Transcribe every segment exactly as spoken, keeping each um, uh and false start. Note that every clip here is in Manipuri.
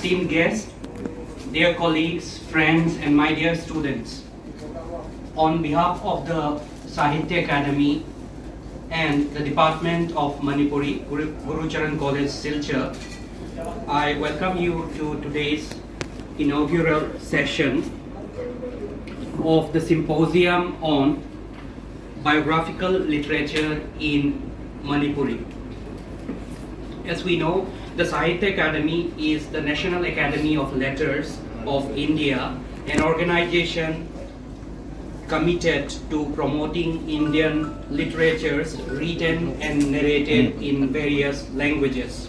Esteemed guests, dear colleagues, friends, and my dear students, on behalf of the Sahitya Academy and the Department of Manipuri, Guru, Gurucharan College, Silchar, I welcome you to today's inaugural session of the symposium on biographical literature in Manipuri. As we know, the Sahitya Academy is the National Academy of Letters of India, an organization committed to promoting Indian literatures written and narrated in various languages.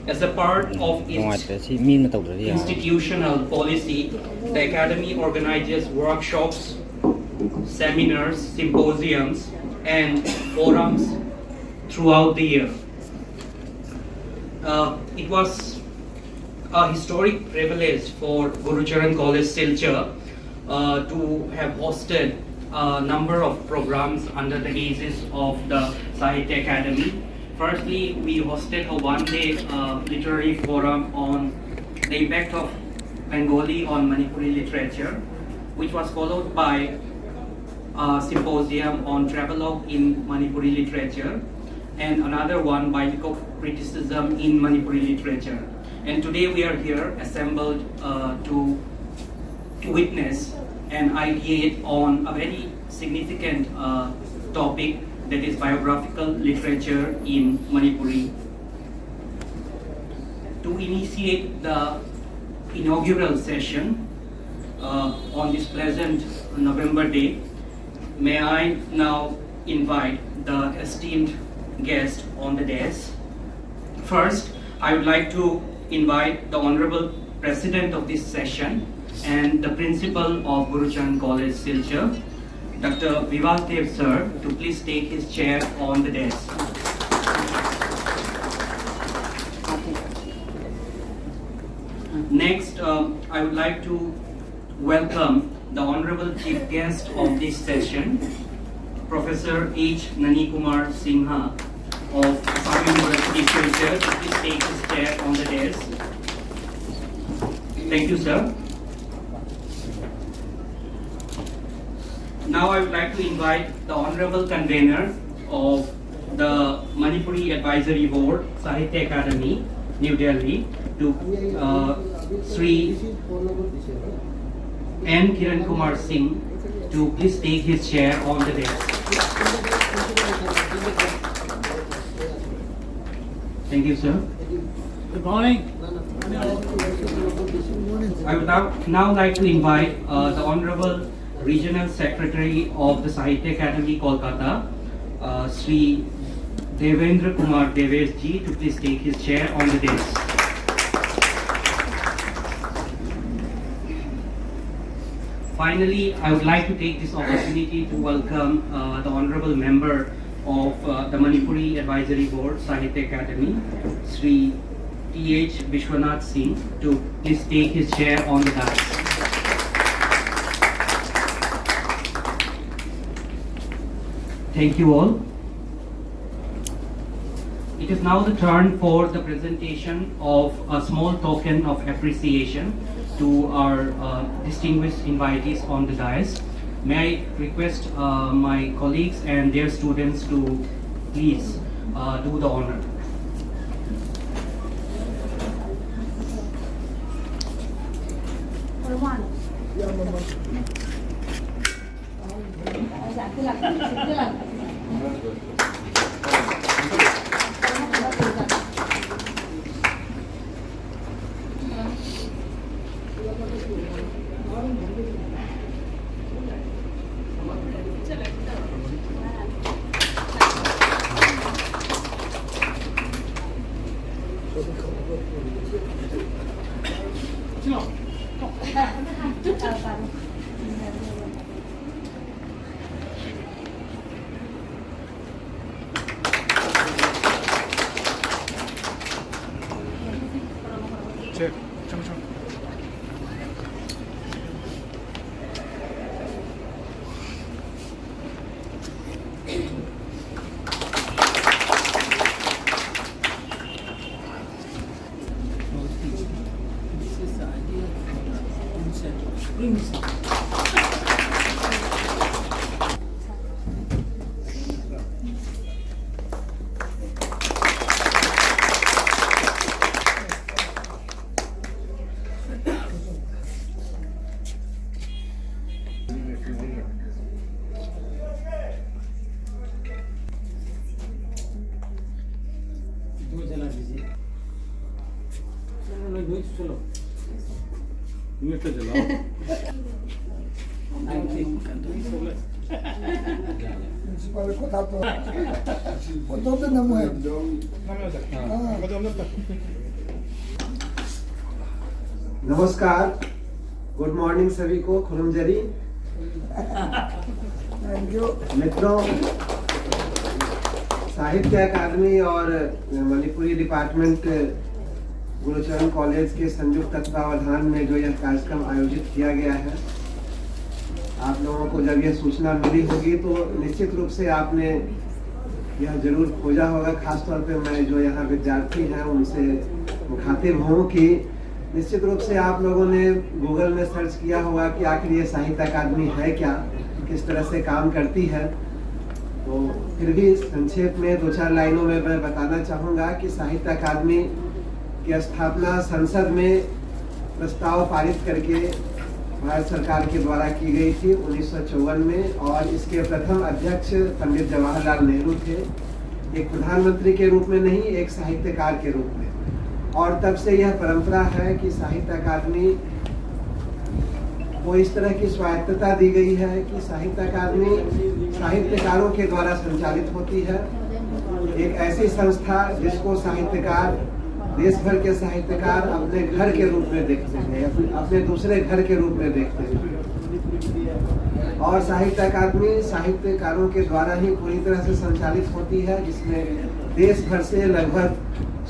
As a part of its ꯅꯨꯡꯉꯥꯏꯇ꯭ꯔꯦ ꯁꯤ ꯃꯤ ꯑꯃ ꯇꯧꯗ꯭ꯔꯗꯤ ꯌꯥꯔꯔꯣꯏ institutional policy, the Academy organizes workshops, seminars, symposiums, and forums throughout the year. Uh, it was a historic privilege for Gurucharan College Silchar uh, to have hosted a number of programs under the aegis of the Sahitya Academy. Firstly, we hosted a one-day uh, literary forum on the impact of Bengali on Manipuri literature, which was followed by a symposium on travelogue in Manipuri literature and another one, biblical criticism in Manipuri literature. And today we are here assembled uh, to witness and ideate on a very significant uh, topic, that is biographical literature in Manipuri. To initiate the inaugural session uh, on this pleasant November day, may I now invite the esteemed guest on the dais. First, I would like to invite the Honorable President of this session and the Principal of Gurucharan College, Silchar, Doctor Vivas Dev sir, to please take his chair on the dais. Next, um, I would like to welcome the Honorable Chief Guest of this session, Professor H. Nani Kumar Singha of Assam University, Silchar, to please take his chair on the dais. Thank you, sir. Now I would like to invite the Honorable Convener of the Manipuri Advisory Board, Sahitya Academy, New Delhi, to uh, Sri N Kiran Kumar Singh to please take his chair on the desk. Thank you, sir. Good morning. I would now, now like to invite uh, the Honorable Regional Secretary of the Sahitya Academy, Kolkata, uh, Sri Devendra Kumar Devesh ji, to please take his chair on the dais. Finally, I would like to take this opportunity to welcome uh, the Honorable Member of uh, the Manipuri Advisory Board, Sahitya Academy, Sri T H Vishwanath Singh, to please take his chair on the dais. Thank you all. It is now the turn for the presentation of a small token of appreciation to our uh, distinguished invitees on the dais. May I request uh, my colleagues and their students to please uh, do the honor. दो जला दीजिए। चलो, नहीं, दो ही तो चलो। ये तो जलाओ। प्रिंसिपल को था तो। वो दो तो नमो है। हाँ। नमस्कार, गुड मॉर्निंग सभी को, खुलुमजरी। Thank you। मित्रों, साहित्य अकादमी और मणिपुरी डिपार्टमेंट गुरुचरण कॉलेज के संयुक्त तत्वावधान में जो यह कार्यक्रम आयोजित किया गया है, आप लोगों को जब यह सूचना मिली होगी तो निश्चित रूप से आपने यह जरूर खोजा होगा। खासतौर पे मैं, जो यहाँ विद्यार्थी हैं, उनसे मुखातिब हूँ कि निश्चित रूप से आप लोगों ने गूगल में सर्च किया होगा कि आखिर ये साहित्य अकादमी है क्या, किस तरह से काम करती है। तो फिर भी संक्षेप में दो चार लाइनों में मैं बताना चाहूँगा कि साहित्य अकादमी की स्थापना संसद में प्रस्ताव पारित करके भारत सरकार के द्वारा की गई थी उन्नीस सौ चौवन में, और इसके प्रथम अध्यक्ष पंडित जवाहरलाल नेहरू थे। एक प्रधानमंत्री के रूप में नहीं, एक साहित्यकार के रूप में। और तब से यह परंपरा है कि साहित्य अकादमी को इस तरह की स्वायत्तता दी गई है कि साहित्य अकादमी साहित्यकारों के द्वारा संचालित होती है। एक ऐसी संस्था जिसको साहित्यकार, देश भर के साहित्यकार अपने घर के रूप में देखते हैं, अपने, अपने दूसरे घर के रूप में देखते हैं। और साहित्य अकादमी साहित्यकारों के द्वारा ही पूरी तरह से संचालित होती है, जिसमें देश भर से लगभग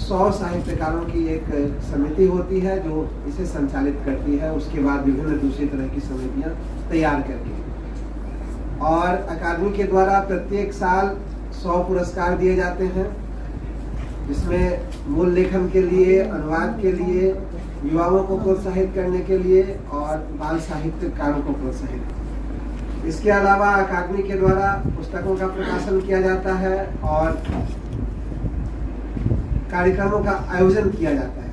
सौ साहित्यकारों की एक समिति होती है जो इसे संचालित करती है। उसके बाद विभिन्न दूसरी तरह की समितियां तैयार करके, और अकादमी के द्वारा प्रत्येक साल सौ पुरस्कार दिए जाते हैं। इसमें मूल लेखन के लिए, अनुवाद के लिए, युवाओं को प्रोत्साहित करने के लिए और बाल साहित्यकारों को प्रोत्साहित। इसके अलावा अकादमी के द्वारा पुस्तकों का प्रकाशन किया जाता है और कार्यक्रमों का आयोजन किया जाता है।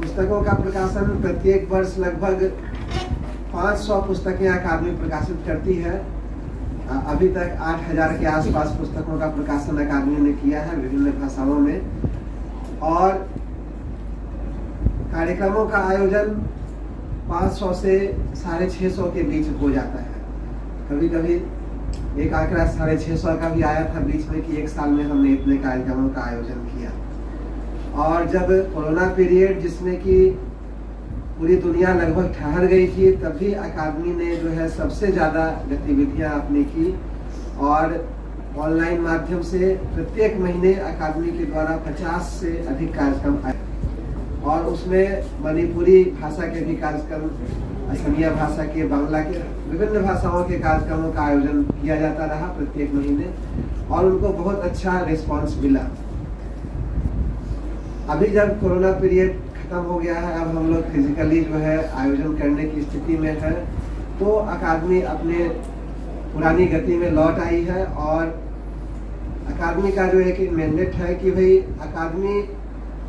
पुस्तकों का प्रकाशन प्रत्येक वर्ष लगभग पाँच सौ पुस्तकें अकादमी प्रकाशित करती है। अ, अभी तक आठ हज़ार के आसपास पुस्तकों का प्रकाशन अकादमी ने किया है विभिन्न भाषाओं में। और कार्यक्रमों का आयोजन पाँच सौ से साढ़े छः सौ के बीच हो जाता है। कभी कभी एक आंकड़ा साढ़े छः सौ का भी आया था बीच में, कि एक साल में हमने इतने कार्यक्रमों का आयोजन किया। और जब कोरोना पीरियड, जिसमें कि पूरी दुनिया लगभग ठहर गई थी, तब भी अकादमी ने जो है सबसे ज़्यादा गतिविधियां अपनी की और ऑनलाइन माध्यम से प्रत्येक महीने अकादमी के द्वारा पचास से अधिक कार्यक्रम आए और उसमें मणिपुरी भाषा के भी कार्यक्रम, असमिया भाषा के, बांग्ला के, विभिन्न भाषाओं के कार्यक्रमों का आयोजन किया जाता रहा प्रत्येक महीने और उनको बहुत अच्छा रिस्पॉन्स मिला। अभी जब कोरोना पीरियड खत्म हो गया है, अब हम लोग फिजिकली जो है आयोजन करने की स्थिति में है, तो अकादमी अपने पुरानी गति में लौट आई है और अकादमी का जो एक मैंडेट है कि भाई, अकादमी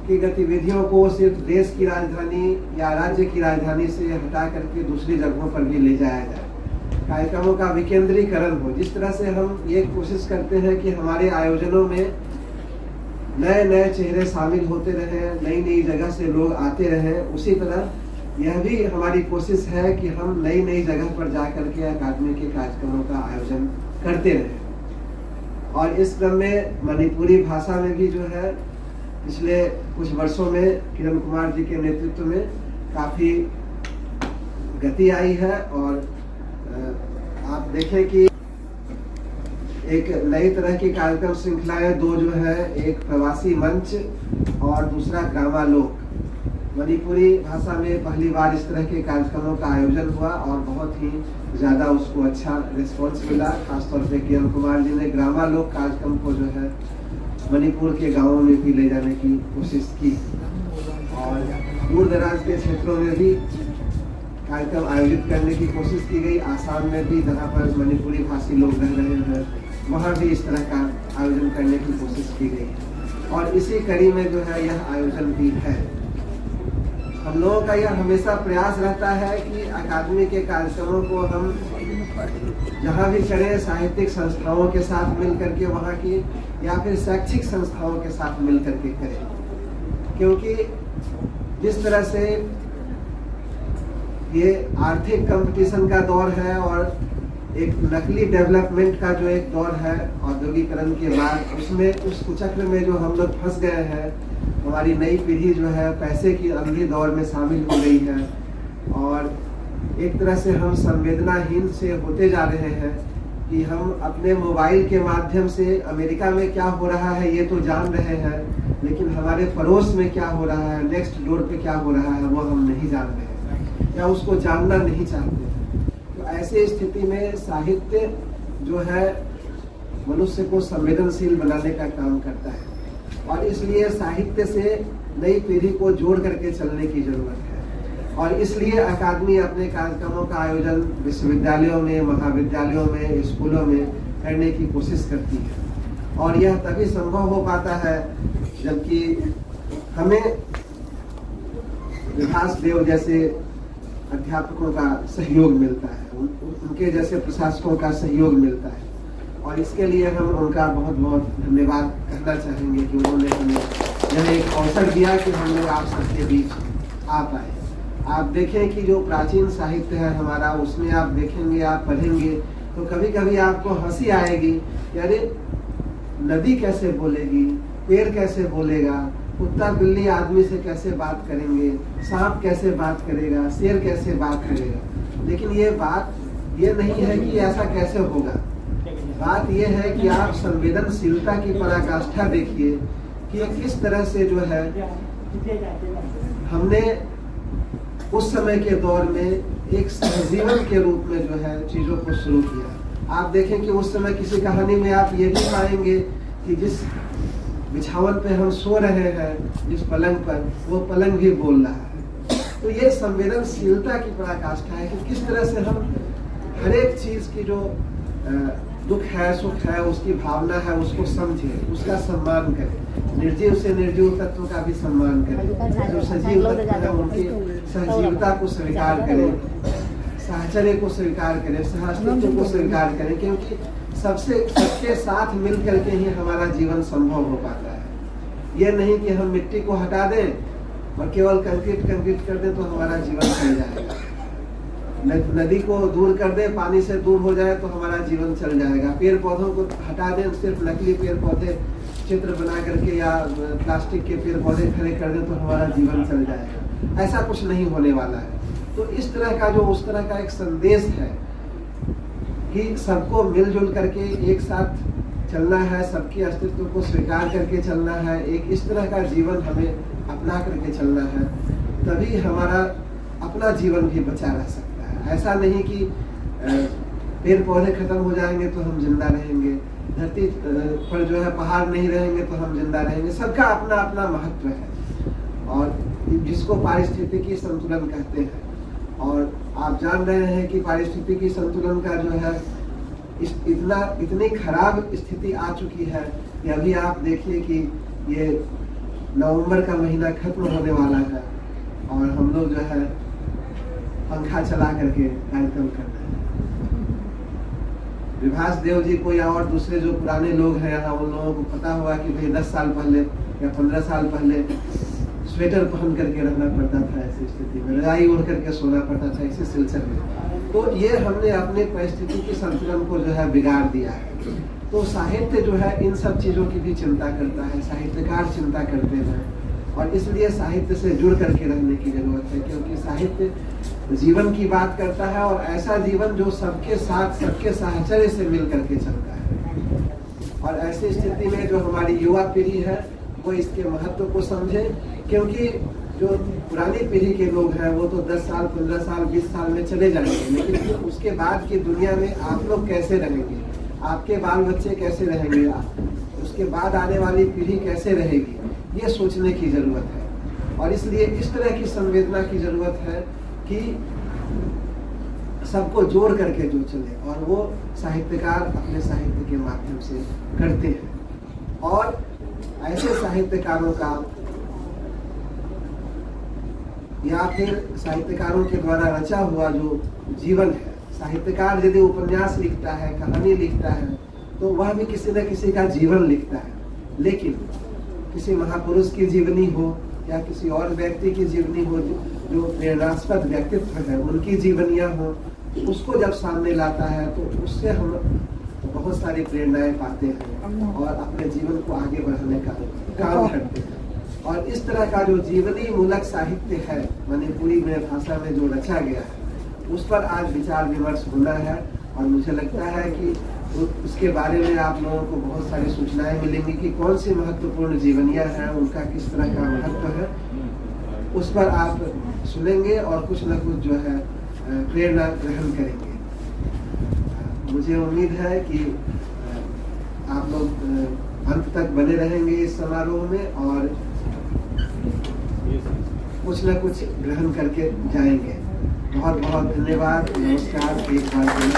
की गतिविधियों को सिर्फ देश की राजधानी या राज्य की राजधानी से हटा करके दूसरी जगहों पर भी ले जाया जाए, कार्यक्रमों का विकेंद्रीकरण हो। जिस तरह से हम ये कोशिश करते हैं कि हमारे आयोजनों में नए नए चेहरे शामिल होते रहे, नई नई जगह से लोग आते रहे, उसी तरह यह भी हमारी कोशिश है कि हम नई नई जगह पर जा करके अकादमी के कार्यक्रमों का आयोजन करते रहें। और इस क्रम में मणिपुरी भाषा में भी जो है, पिछले कुछ वर्षों में किरण कुमार जी के नेतृत्व में काफ़ी गति आई है और, अ, आप देखें कि एक नई तरह की कार्यक्रम श्रृंखलाएं दो जो है, एक प्रवासी मंच और दूसरा ग्रामालोक। मणिपुरी भाषा में पहली बार इस तरह के कार्यक्रमों का आयोजन हुआ और बहुत ही ज़्यादा उसको अच्छा रिस्पॉन्स मिला। खासतौर पे किरण कुमार जी ने ग्रामालोक कार्यक्रम को जो है, मणिपुर के गांवों में भी ले जाने की कोशिश की और दूर दराज के क्षेत्रों में भी कार्यक्रम आयोजित करने की कोशिश की गई। आसाम में भी, जहां पर मणिपुरी भाषी लोग रह रहे हैं, वहां भी इस तरह का आयोजन करने की कोशिश की गई और इसी कड़ी में जो है, यह आयोजन भी है। हम लोगों का यह हमेशा प्रयास रहता है कि अकादमी के कार्यक्रमों को हम जहाँ भी करें, साहित्यिक संस्थाओं के साथ मिल करके वहाँ की, या फिर शैक्षिक संस्थाओं के साथ मिल करके करें, क्योंकि जिस तरह से ये आर्थिक कंपटीशन का दौर है और एक नकली डेवलपमेंट का जो एक दौर है औद्योगिकरण के बाद, उसमें, उस कुचक्र में जो हम लोग फंस गए हैं, हमारी नई पीढ़ी जो है, पैसे की अंधी दौड़ में शामिल हो गई है और एक तरह से हम संवेदनाहीन से होते जा रहे हैं कि हम अपने मोबाइल के माध्यम से अमेरिका में क्या हो रहा है, ये तो जान रहे हैं, लेकिन हमारे पड़ोस में क्या हो रहा है, नेक्स्ट डोर पे क्या हो रहा है, वो हम नहीं जान रहे हैं या उसको जानना नहीं चाहते हैं। तो ऐसी स्थिति में साहित्य जो है, मनुष्य को संवेदनशील बनाने का काम करता है और इसलिए साहित्य से नई पीढ़ी को जोड़ करके चलने की जरूरत है। और इसलिए अकादमी अपने कार्यक्रमों का आयोजन विश्वविद्यालयों में, महाविद्यालयों में, स्कूलों में करने की कोशिश करती है और यह तभी संभव हो पाता है, जबकि हमें विकास देव जैसे अध्यापकों का सहयोग मिलता है, उन, उनके जैसे प्रशासकों का सहयोग मिलता है और इसके लिए हम उनका बहुत बहुत धन्यवाद कहना चाहेंगे कि उन्होंने हमें यह एक अवसर दिया कि हम लोग आप सबके बीच आ पाए। आप देखें कि जो प्राचीन साहित्य है हमारा, उसमें आप देखेंगे, आप पढ़ेंगे, तो कभी कभी आपको हंसी आएगी कि अरे, नदी कैसे बोलेगी, पेड़ कैसे बोलेगा, कुत्ता बिल्ली आदमी से कैसे बात करेंगे, सांप कैसे बात करेगा, शेर कैसे बात करेगा। लेकिन ये बात ये नहीं है कि ऐसा कैसे होगा। बात ये है कि आप संवेदनशीलता की पराकाष्ठा देखिए कि ये किस तरह से जो है, हमने उस समय के दौर में एक सहजीवन के रूप में जो है, चीजों को शुरू किया। आप देखें कि उस समय किसी कहानी में आप ये भी पाएंगे कि जिस बिछावन पे हम सो रहे हैं, जिस पलंग पर, वो पलंग भी बोल रहा है। तो ये संवेदनशीलता की पराकाष्ठा है कि किस तरह से हम हर एक चीज की जो अ, दुख है, सुख है, उसकी भावना है, उसको समझें, उसका सम्मान करें। निर्जीव से निर्जीव तत्व का भी सम्मान करें। जो सजीव तत्व है, उनकी सहजीवता को स्वीकार करें, साहचर्य को स्वीकार करें, सह अस्तित्व को स्वीकार करें, क्योंकि सबसे, सबके साथ मिल करके ही हमारा जीवन संभव हो पाता है। यह नहीं कि हम मिट्टी को हटा दें और केवल कंक्रीट, कंक्रीट कर दें तो हमारा जीवन चल जाएगा। न-, नदी को दूर कर दें, पानी से दूर हो जाए तो हमारा जीवन चल जाएगा। पेड़ पौधों को हटा दें, सिर्फ नकली पेड़ पौधे चित्र बना करके या प्लास्टिक के पेड़ पौधे खड़े कर दें तो हमारा जीवन चल जाएगा। ऐसा कुछ नहीं होने वाला है। तो इस तरह का जो, उस तरह का एक संदेश है कि सबको मिलजुल करके एक साथ चलना है, सबके अस्तित्व को स्वीकार करके चलना है, एक इस तरह का जीवन हमें अपना करके चलना है, तभी हमारा अपना जीवन भी बचा रह सकता है। ऐसा नहीं कि अ, पेड़ पौधे खत्म हो जाएंगे तो हम जिंदा रहेंगे, धरती अ, पर जो है पहाड़ नहीं रहेंगे तो हम जिंदा रहेंगे। सबका अपना अपना महत्व है। और जिसको पारिस्थितिकी संतुलन कहते हैं, और आप जान रहे हैं कि पारिस्थितिकी संतुलन का जो है इस, इतना, इतनी खराब स्थिति आ चुकी है कि अभी आप देखिए कि ये नवंबर का महीना खत्म होने वाला है और हम लोग जो है पंखा चला करके कार्यक्रम कर रहे हैं। विभास देव जी को या और दूसरे जो पुराने लोग हैं यहाँ, उन लोगों को पता होगा कि भाई दस साल पहले या पंद्रह साल पहले स्वेटर पहन करके रहना पड़ता था ऐसी स्थिति में, रजाई ओढ़ करके सोना पड़ता था ऐसे सिलसिले में। तो ये हमने अपने परिस्थिति की संतुलन को जो है बिगाड़ दिया है। तो साहित्य जो है इन सब चीज़ों की भी चिंता करता है, साहित्यकार चिंता करते हैं, और इसलिए साहित्य से जुड़ करके रहने की जरूरत है, क्योंकि साहित्य जीवन की बात करता है और ऐसा जीवन जो सबके साथ, सबके साहचर्य से मिल करके चलता है। और ऐसी स्थिति में जो हमारी युवा पीढ़ी है वो इसके महत्व को समझे, क्योंकि जो पुरानी पीढ़ी के लोग हैं वो तो दस साल, पंद्रह साल, बीस साल में चले जाएंगे, लेकिन फिर उसके बाद की दुनिया में आप लोग कैसे रहेंगे, आपके बाल बच्चे कैसे रहेंगे, उस के बाद आने वाली पीढ़ी कैसे रहेगी, ये सोचने की जरूरत है। और इसलिए इस तरह की संवेदना की जरूरत है कि सबको जोड़ करके जो चले, और वो साहित्यकार अपने साहित्य के माध्यम से करते हैं। और ऐसे साहित्यकारों का या फिर साहित्यकारों के द्वारा रचा हुआ जो जीवन है, साहित्यकार यदि उपन्यास लिखता है, कहानी लिखता है, तो वह भी किसी न किसी का जीवन लिखता है। लेकिन किसी महापुरुष की जीवनी हो या किसी और व्यक्ति की जीवनी हो, जो, जो प्रेरणास्पद व्यक्तित्व है, उनकी जीवनियां हो, उसको जब सामने लाता है तो उससे हम बहुत सारी प्रेरणाएं पाते हैं और अपने जीवन को आगे बढ़ाने का काम करते हैं। और इस तरह का जो जीवनी मूलक साहित्य है, मणिपुरी में भाषा में जो रचा गया है, उस पर आज विचार विमर्श होना है। और मुझे लगता है कि उ- उसके बारे में आप लोगों को बहुत सारी सूचनाएं मिलेंगी कि कौन सी महत्वपूर्ण जीवनियां हैं, उनका किस तरह का महत्व है, उस पर आप सुनेंगे और कुछ ना कुछ जो है, अ, प्रेरणा ग्रहण करेंगे। अ, मुझे उम्मीद है कि, अ, आप लोग, अ, अंत तक बने रहेंगे इस समारोह में और कुछ ना कुछ ग्रहण करके जाएंगे। बहुत बहुत धन्यवाद, नमस्कार, एक बार फिर।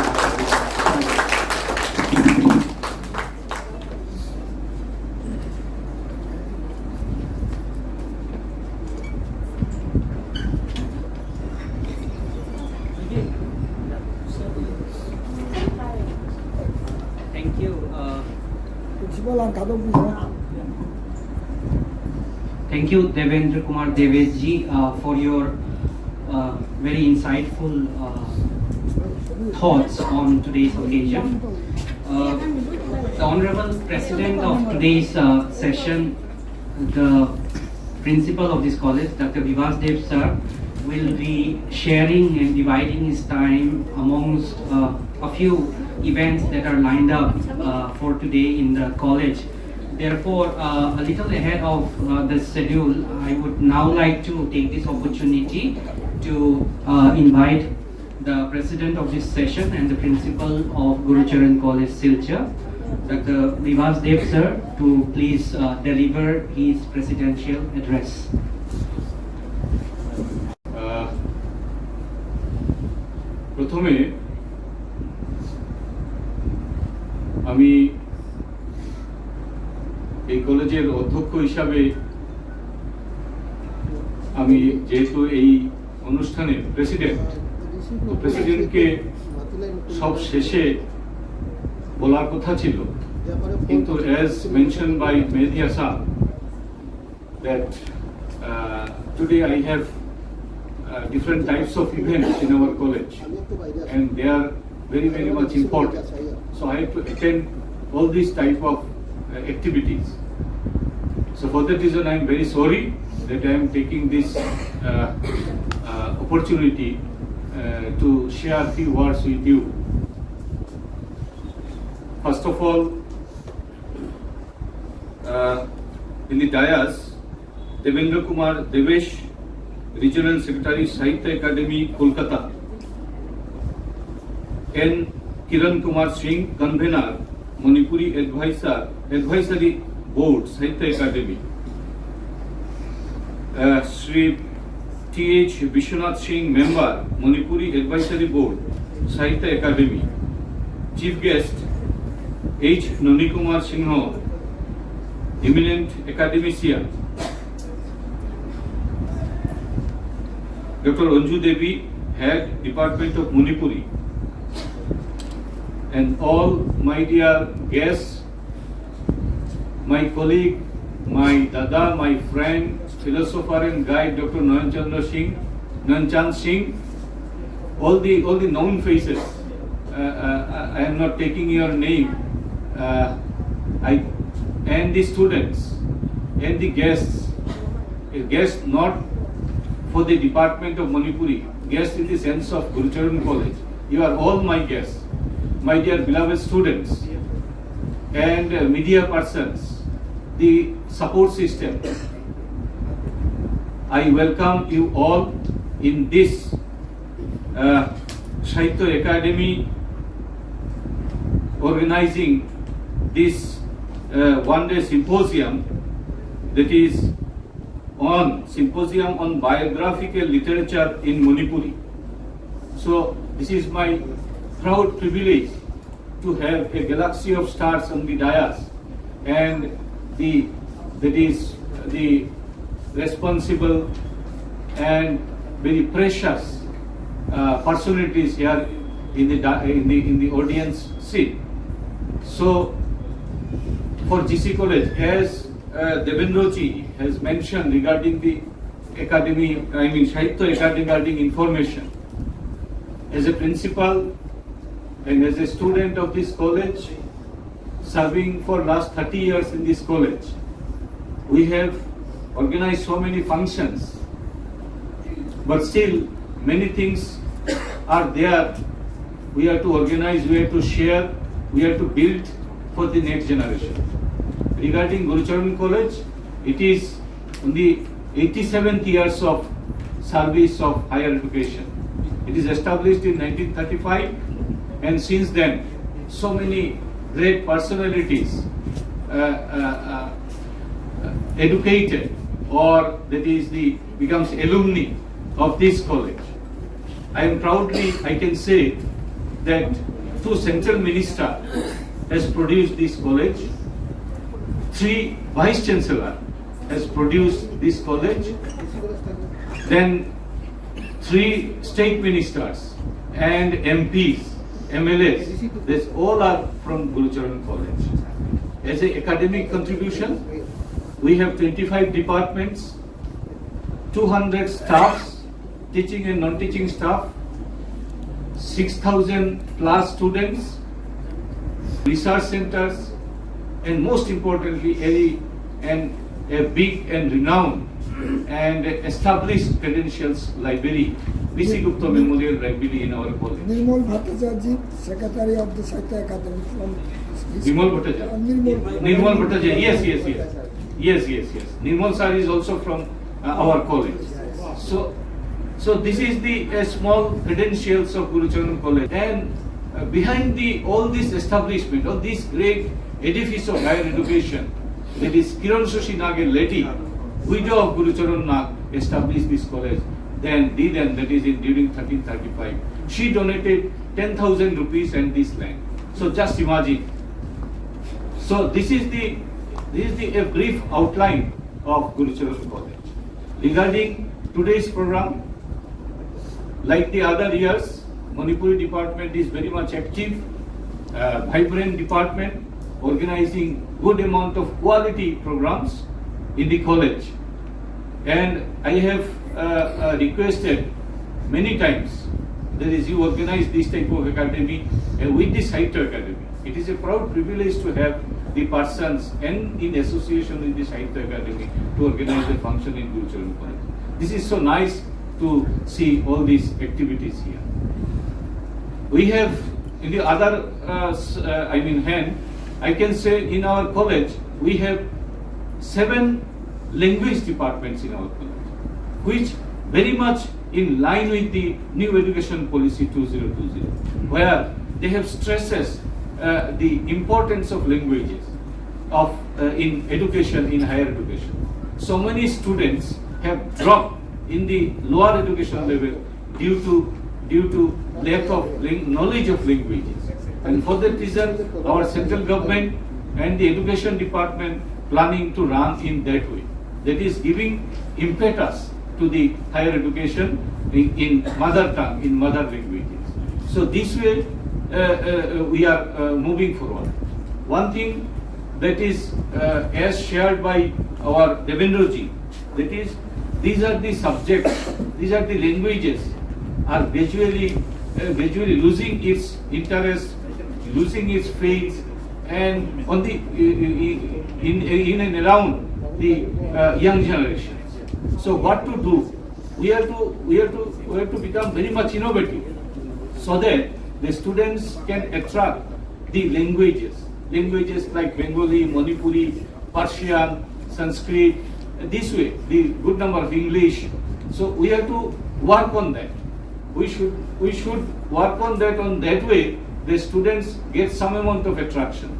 Thank you. Uh, Principal ang kadong bisa. Thank you, Devendra Kumar Deveji, uh, for your uh, very insightful uh, thoughts on today's occasion. Uh, the Honorable President of today's uh, session, the Principal of this college, Doctor Vivas Dev sir, will be sharing and dividing his time amongst uh, a few events that are lined up uh, for today in the college. Therefore, uh, a little ahead of uh, the schedule, I would now like to take this opportunity to uh, invite the president of this session and the principal of Gurucharan College, Silchar, Doctor Nivas Dev sir to please uh, deliver his presidential address. আহ, প্রথমে আমি এই কলেজের অধ্যক্ষ হিসাবে আমি যেহেতু এই অনুষ্ঠানের প্রেসিডেন্ট, তো প্রেসিডেন্টকে সব শেষে বলার কথা ছিল, কিন্তু as mentioned by Mehdi Hasan that uh, today I have uh, different types of events in our college, and they are very, very much important. So I have to attend all these type of uh, activities. So for that reason, I am very sorry that I am taking this uh, uh, opportunity uh, to share few words with you. First of all, uh, in the dais, Devendra Kumar Devesh, Regional Secretary, Sahitya Academy, Kolkata. N Kiran Kumar Singh, Convener, Manipuri Advisor, Advisory Board, Sahitya Academy. Uh, Shri T H Bishwanath Singh, Member, Manipuri Advisory Board, Sahitya Academy. Chief Guest, H Noni Kumar Singh, Eminent Academician. Doctor Anju Devi, Head, Department of Manipuri. And all my dear guests, my colleague, my dada, my friend, philosopher and guide, Doctor Nayan Chandra Singh, Nayan Chand Singh, all the, all the known faces. Uh, uh, I am not taking your name. Uh, I, and the students and the guests, guests not for the Department of Manipuri, guests in the sense of Gurucharan College. You are all my guests, my dear beloved students and uh, media persons, the support system. I welcome you all in this uh, Sahitya Academy organizing this uh, one day symposium, that is on symposium on biographical literature in Manipuri. So this is my proud privilege to have a galaxy of stars on the dais, and the that is the responsible and very precious uh, personalities here in the, in the in the audience seat. So for G C College, as uh, Devendra ji has mentioned regarding the academy, I mean Sahitya Academy, regarding information, as a principal and as a student of this college, serving for last thirty years in this college, we have organized so many functions, but still many things are there. We have to organize, we have to share, we have to build for the next generation. Regarding Gurucharan College, it is in the eighty-seventh years of service of higher education. It is established in nineteen thirty-five, and since then, so many great personalities uh, uh, uh, educated, or that is the becomes alumni of this college. I am proudly, I can say that two central minister has produced this college, three vice chancellor has produced this college, then three state ministers and M Ps, M L As, this all are from Gurucharan College. As an academic contribution, we have twenty-five departments, two hundred staffs, teaching and non-teaching staff, six thousand plus students, research centers, and most importantly, a, and a big and renowned and established credentials library, V C Gupta Memorial Library in our college. Nirmal Bhattacharya, secretary of the Sahitya Academy from Nirmal Bhattacharya. Nirmal Nirmal Bhattacharya, yes, yes, yes. Yes, yes, yes. Nirmal sir is also from uh, our college. So, so this is the uh, small credentials of Gurucharan College. And uh, behind the all this establishment, all these great edifice of higher education, that is Kiran Shashi Nag, a lady, widow of Guru Charan Nag, established this college. Then, did and that is in during thirteen thirty-five. She donated ten thousand rupees and this land. So just imagine. So this is the this is the a brief outline of Guru Charan College. Regarding today's program, like the other years, Manipuri department is very much active, uh, vibrant department, organizing good amount of quality programs in the college. And I have uh, uh, requested many times, that is, you organize this type of academy uh, with the Sahitya Academy. It is a proud privilege to have the persons and in association with the Sahitya Academy to organize a function in Guru Charan College. This is so nice to see all these activities here. We have in the other, uh, s- uh, I mean, hand, I can say in our college we have seven language departments in our college, which very much in line with the new education policy two zero two zero, where they have stresses uh, the importance of languages of uh, in education, in higher education. So many students have dropped in the lower education level due to due to lack of lang- knowledge of languages. And for that reason, our central government and the education department planning to run in that way. That is giving impetus to the higher education in, in mother tongue, in mother languages. So this way, uh, uh, we are uh, moving forward. One thing that is uh, as shared by our Devendra ji, that is, these are the subjects, these are the languages are gradually, uh, gradually losing its interest, losing its faith, and on the uh, in in and around the uh, young generations. So what to do? We have to we have to we have to become very much innovative, so that the students can attract the languages, languages like Bengali, Manipuri, Persian, Sanskrit. This way, the good number of English. So we have to work on that. We should we should work on that. On that way, the students get some amount of attraction.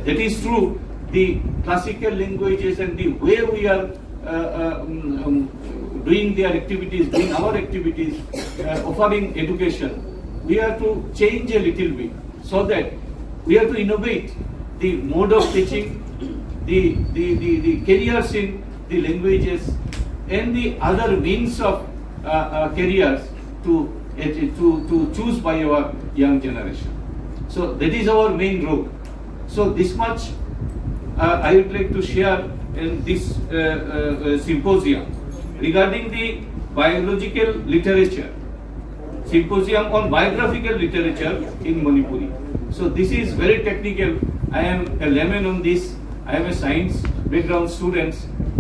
That is true. The classical languages and the way we are uh, uh, um, um, doing their activities, doing our activities, uh, offering education, we have to change a little bit so that we have to innovate the mode of teaching, the, the, the, the careers in the languages, and the other means of uh, uh, careers to, to, to choose by our young generation. So that is our main role. So this much uh, I would like to share in this uh, uh, uh, symposium regarding the biological literature, symposium on biographical literature in Manipuri. So this is very technical. I am a layman on this. I am a science background student,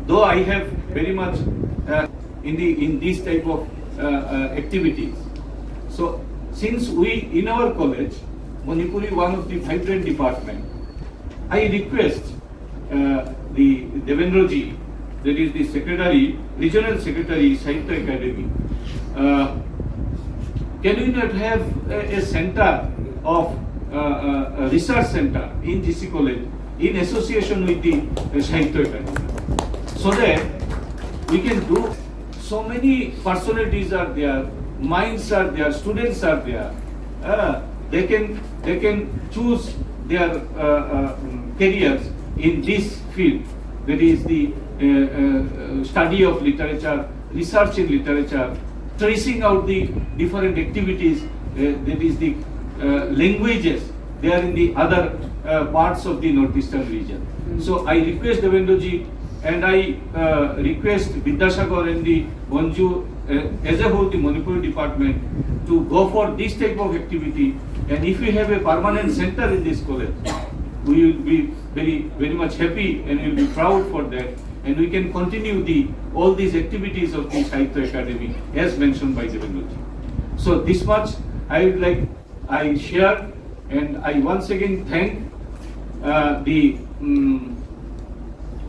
though I have very much uh, in the in these type of uh, uh, activities. So since we in our college, Manipuri one of the vibrant department, I request uh, the Devendra ji, that is the secretary, regional secretary, Sahitya Academy, uh, can we not have a, a center of uh, uh, a research center in G C College in association with the uh, Sahitya Academy, so that we can do. So many personalities are there, minds are there, students are there. Uh, they can they can choose their uh, uh, careers in this field. That is the uh, uh, study of literature, research in literature, tracing out the different activities. Uh, that is the uh, languages. They are in the other uh, parts of the northeastern region. So I request Devendra ji and I uh, request Vidyasagar and the Bonju uh, as a whole, the Manipuri department, to go for this type of activity. And if we have a permanent center in this college, we will be very, very much happy and we will be proud for that. And we can continue the all these activities of the Sahitya Academy as mentioned by Devendra ji. So this much I would like I share, and I once again thank uh, the um,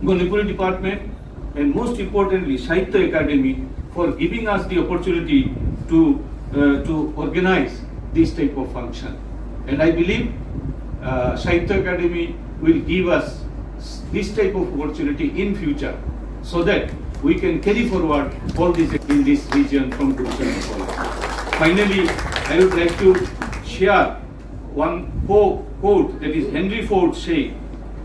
Manipuri department and most importantly Sahitya Academy for giving us the opportunity to uh, to organize this type of function. And I believe uh, Sahitya Academy will give us this type of opportunity in future, so that we can carry forward all this in this region from Gurukul to College. Finally, I would like to share one quote, that is Henry Ford saying,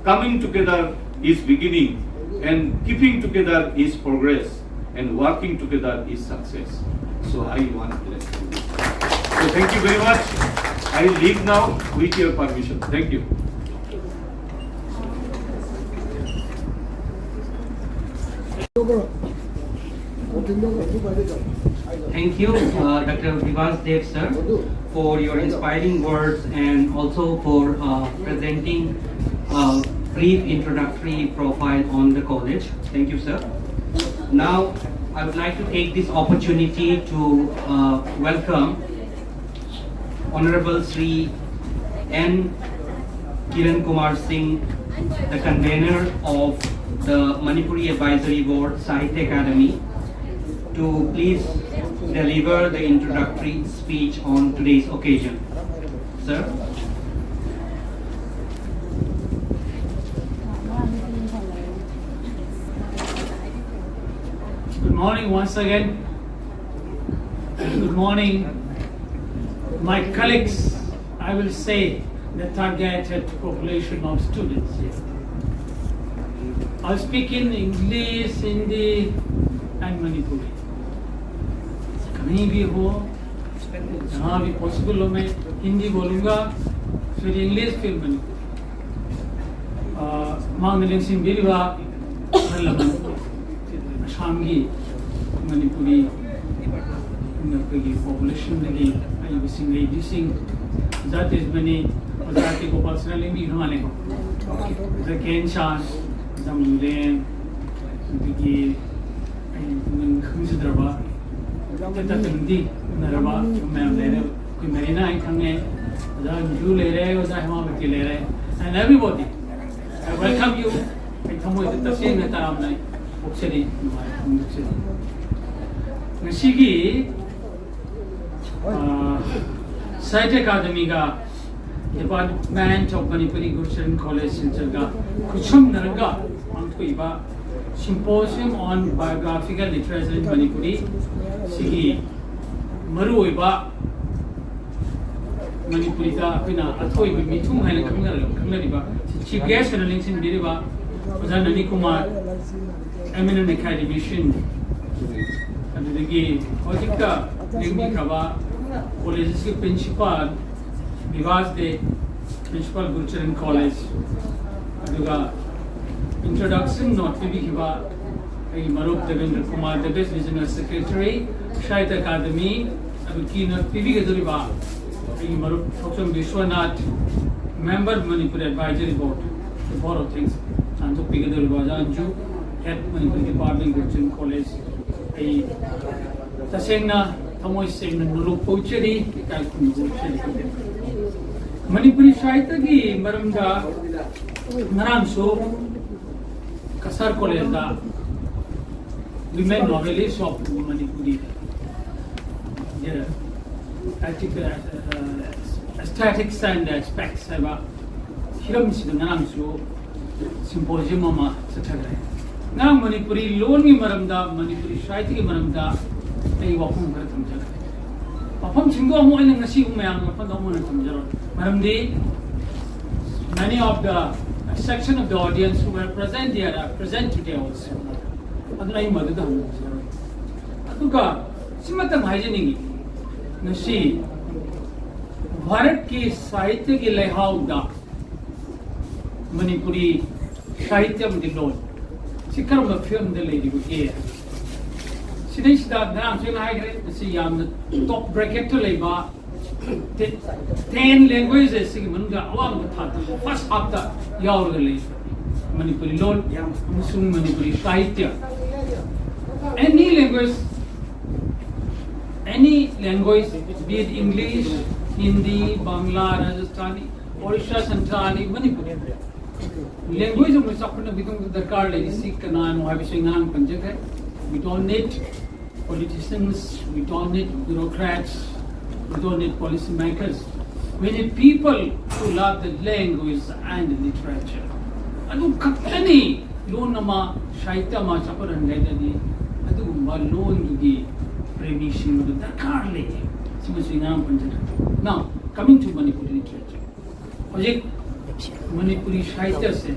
"Coming together is beginning, and keeping together is progress, and working together is success." So I want to let you know. So thank you very much. I leave now with your permission. Thank you. Thank you, uh, Doctor Vivas Dev sir, for your inspiring words and also for uh, presenting a brief introductory profile on the college. Thank you, sir. Now, I would like to take this opportunity to uh, welcome Honorable Sri N Kiran Kumar Singh, the convener of the Manipuri Advisory Board Sahitya Academy, to please deliver the introductory speech on today's occasion. Sir? Good morning once again. Good morning, my colleagues. I will say the targeted population of students here. I'll speak in English, Hindi, and Manipuri. कहीं भी हो, जहाँ भी पॉसिबल हो, मैं हिंदी बोलूँगा, फिर इंग्लिश, फिर मणिपुरी। ꯃꯥꯡꯗ ꯂꯦꯡꯁꯤꯟꯕꯤꯔꯤꯕ ꯑꯍꯜ ꯂꯃꯟ, ꯑꯁꯥꯝꯒꯤ, ꯃꯅꯤꯄꯨꯔꯤ, ꯑꯩꯈꯣꯏꯒꯤ ꯄꯣꯄꯨꯂꯦꯁꯟꯗꯒꯤ ꯂꯩꯔꯤꯕꯁꯤꯡ, ꯂꯩꯕꯤꯁꯤꯡ, ꯑꯣꯖꯥ ꯇꯦꯖꯃꯅꯤ, ꯑꯣꯖꯥ ꯇꯦꯖꯒꯣꯄꯥꯜ ꯁꯤꯅ ꯂꯦꯡꯕꯤꯈ꯭ꯔ ꯃꯥꯜꯂꯦꯀꯣ꯫ ꯑꯣꯖꯥ ꯀꯦ ꯑꯦꯟ ꯁꯥꯟ, ꯑꯣꯖꯥ ꯃꯨꯂꯦꯟ, ꯑꯗꯒꯤ ꯑꯩ ꯃꯃꯤꯡ ꯈꯪꯖꯗ꯭ꯔꯕ, ꯇꯠꯇ ꯍꯤꯟꯗꯤ ꯎꯅꯔꯕ ꯃꯌꯥꯝ ꯂꯩꯔꯦ꯫ ꯑꯩꯈꯣꯏ ꯃꯔꯤꯅ ꯑꯩ ꯈꯪꯉꯦ, ꯑꯣꯖꯥ ꯃꯤꯖꯨ ꯂꯩꯔꯦ, ꯑꯣꯖꯥ ꯍꯦꯃꯥꯕꯇꯤ ꯂꯩꯔꯦ, and everybody. I welcome you. ꯑꯩ ꯊꯃꯣꯏꯗ ꯇꯁꯦꯡꯅ ꯇꯔꯥꯝꯅ ꯄꯣꯛꯆꯔꯤ, ꯅꯨꯡꯉꯥꯏ ꯐꯣꯡꯗꯣꯛꯆꯔꯤ꯫ ꯉꯁꯤꯒꯤ ꯁꯥꯍꯤꯇ꯭ꯌ ꯑꯦꯀꯥꯗꯃꯤꯒ Department of Manipuri Gurcharan College Silchar ꯒ ꯈꯨꯠꯁꯝꯅꯔꯒ ꯄꯥꯡꯊꯣꯛꯏꯕ Symposium on Biographical Literature in Manipuri ꯁꯤꯒꯤ ꯃꯔꯨꯑꯣꯏꯕ ꯃꯅꯤꯄꯨꯔꯤꯗ ꯑꯩꯈꯣꯏꯅ ꯑꯊꯣꯏꯕ ꯃꯤꯊꯨꯡ ꯍꯥꯏꯅ ꯈꯪꯅꯔ-, ꯈꯪꯅꯔꯤꯕ Chief Guest ꯑꯣꯏꯅ ꯂꯦꯡꯁꯤꯟꯕꯤꯔꯤꯕ ꯑꯣꯖꯥ ꯅꯅꯤ ꯀꯨꯃꯥꯔ, Eminent Academician, ꯑꯗꯨꯗꯒꯤ ꯍꯧꯖꯤꯛꯇ ꯂꯦꯡꯕꯤꯈ꯭ꯔꯕ ꯀꯣꯂꯦꯖ ꯑꯁꯤꯒꯤ principal Bibhas De, principal Gurucharan college, ꯑꯗꯨꯒ introduction note ꯄꯤꯕꯤꯈꯤꯕ ꯑꯩꯒꯤ ꯃꯔꯨꯞ Devendra Kumar, the best regional secretary, Sahitya Akademi, ꯑꯗꯨ keynote ꯄꯤꯕꯤꯒꯗꯧꯔꯤꯕ ꯑꯩꯒꯤ ꯃꯔꯨꯞ ꯊꯣꯛꯆꯣꯝ Vishwanath, member Manipur Advisory Board, the Board of Things, ꯇꯥꯟꯊꯣꯛꯄꯤꯒꯗꯧꯔꯤꯕ ꯑꯣꯖꯥ Anju, head Manipur Department Gurcharan College, ꯑꯩ ꯇꯁꯦꯡꯅ ꯊꯃꯣꯏ ꯁꯦꯡꯅ ꯅꯣꯂꯨꯛ ꯐꯥꯎꯖꯔꯤ, ꯏꯀꯥꯏ ꯈꯨꯝꯅꯕ ꯎꯠꯆꯔꯤ꯫ ꯃꯅꯤꯄꯨꯔꯤ ꯁꯥꯍꯤꯇ꯭ꯌꯒꯤ ꯃꯔꯝꯗ ꯉꯔꯥꯡꯁꯨ ꯀꯁꯥꯔ ꯀꯣꯂꯦꯖꯇ Women Novelists of Manipuri, the Aesthetics and Aspects ꯍꯥꯏꯕ ꯍꯤꯔꯝꯁꯤꯗ ꯉꯔꯥꯡꯁꯨ symposium ꯑꯃ ꯆꯠꯊꯈ꯭ꯔꯦ꯫ ꯉꯔꯥꯡ ꯃꯅꯤꯄꯨꯔꯤ ꯂꯣꯟꯒꯤ ꯃꯔꯝꯗ, ꯃꯅꯤꯄꯨꯔꯤ ꯁꯥꯍꯤꯇ꯭ꯌꯒꯤ ꯃꯔꯝꯗ ꯑꯩ ꯋꯥꯐꯝ ꯈꯔ ꯊꯝꯖꯒꯦ꯫ ꯋꯥꯐꯝꯁꯤꯡꯗꯣ ꯑꯃꯨꯛ ꯑꯩꯅ ꯉꯁꯤ ꯑꯃꯨꯛ ꯃꯌꯥꯝꯒꯤ ꯋꯥꯐꯝꯗ ꯑꯃꯨꯛ ꯍꯟꯅ ꯊꯝꯖꯔꯣꯏ꯫ ꯃꯔꯝꯗꯤ many of the section of the audience who were present here are present today also. ꯑꯗꯨꯅ ꯑꯩ ꯃꯗꯨꯗ ꯍꯟꯅ ꯊꯝꯖꯔꯣꯏ꯫ ꯑꯗꯨꯒ ꯁꯤꯃꯇꯪ ꯍꯥꯏꯖꯅꯤꯡꯉꯤ, ꯉꯁꯤ ꯚꯥꯔꯠꯀꯤ ꯁꯥꯍꯤꯇ꯭ꯌꯒꯤ ꯂꯩꯍꯥꯎꯗ ꯃꯅꯤꯄꯨꯔꯤ ꯁꯥꯍꯤꯇ꯭ꯌ ꯑꯃꯗꯤ ꯂꯣꯟ ꯁꯤ ꯀꯔꯝꯕ ꯐꯤꯕꯝꯗ ꯂꯩꯔꯤꯕꯒꯦ? ꯁꯤꯗꯩꯁꯤꯗ ꯉꯔꯥꯡꯁꯨ ꯑꯩꯅ ꯍꯥꯏꯈ꯭ꯔꯦ, ꯃꯁꯤ ꯌꯥꯝꯅ top bracket ꯇ ꯂꯩꯕ ꯇꯦ-, ten languages ꯁꯤꯒꯤ ꯃꯅꯨꯡꯗ ꯑꯋꯥꯡꯕ ꯊꯥꯛꯇ first half ꯇ ꯌꯥꯎꯔꯒ ꯂꯩ꯫ ꯃꯅꯤꯄꯨꯔꯤ ꯂꯣꯟ ꯑꯃꯁꯨꯡ ꯃꯅꯤꯄꯨꯔꯤ ꯁꯥꯍꯤꯇ꯭ꯌ, any language, any language, be it English, Hindi, Bangla, Rajasthani, Orissa, Santhali, Manipuri, language ꯑꯃ ꯆꯥꯎꯈꯠꯅꯕꯒꯤꯗꯃꯛꯇ ꯗꯔꯀꯥꯔ ꯂꯩꯔꯤꯁꯤ ꯀꯅꯥꯅꯣ ꯍꯥꯏꯕꯁꯤ ꯑꯩ ꯉꯔꯥꯡ ꯄꯟꯖꯈ꯭ꯔꯦ꯫ We don't need politicians, we don't need bureaucrats, we don't need policy makers. We need people who love the language and literature. ꯑꯗꯨ ꯈꯛꯇꯅꯤ ꯂꯣꯟ ꯑꯃ, ꯁꯥꯍꯤꯇ꯭ꯌ ꯑꯃ ꯆꯥꯎꯈꯠꯍꯟꯒꯦ ꯍꯥꯏꯔꯗꯤ ꯑꯗꯨꯒꯨꯝꯕ ꯂꯣꯟꯗꯨꯒꯤ ꯄ꯭ꯔꯦꯃꯤꯁꯤꯡ ꯑꯗꯨ ꯗꯔꯀꯥꯔ ꯂꯩ꯫ ꯁꯤꯃꯁꯨ ꯑꯩ ꯉꯔꯥꯡ ꯄꯟꯖꯈ꯭ꯔꯦ꯫ Now, coming to Manipuri literature. ꯍꯧꯖꯤꯛ ꯃꯅꯤꯄꯨꯔꯤ ꯁꯥꯍꯤꯇ꯭ꯌꯁꯦ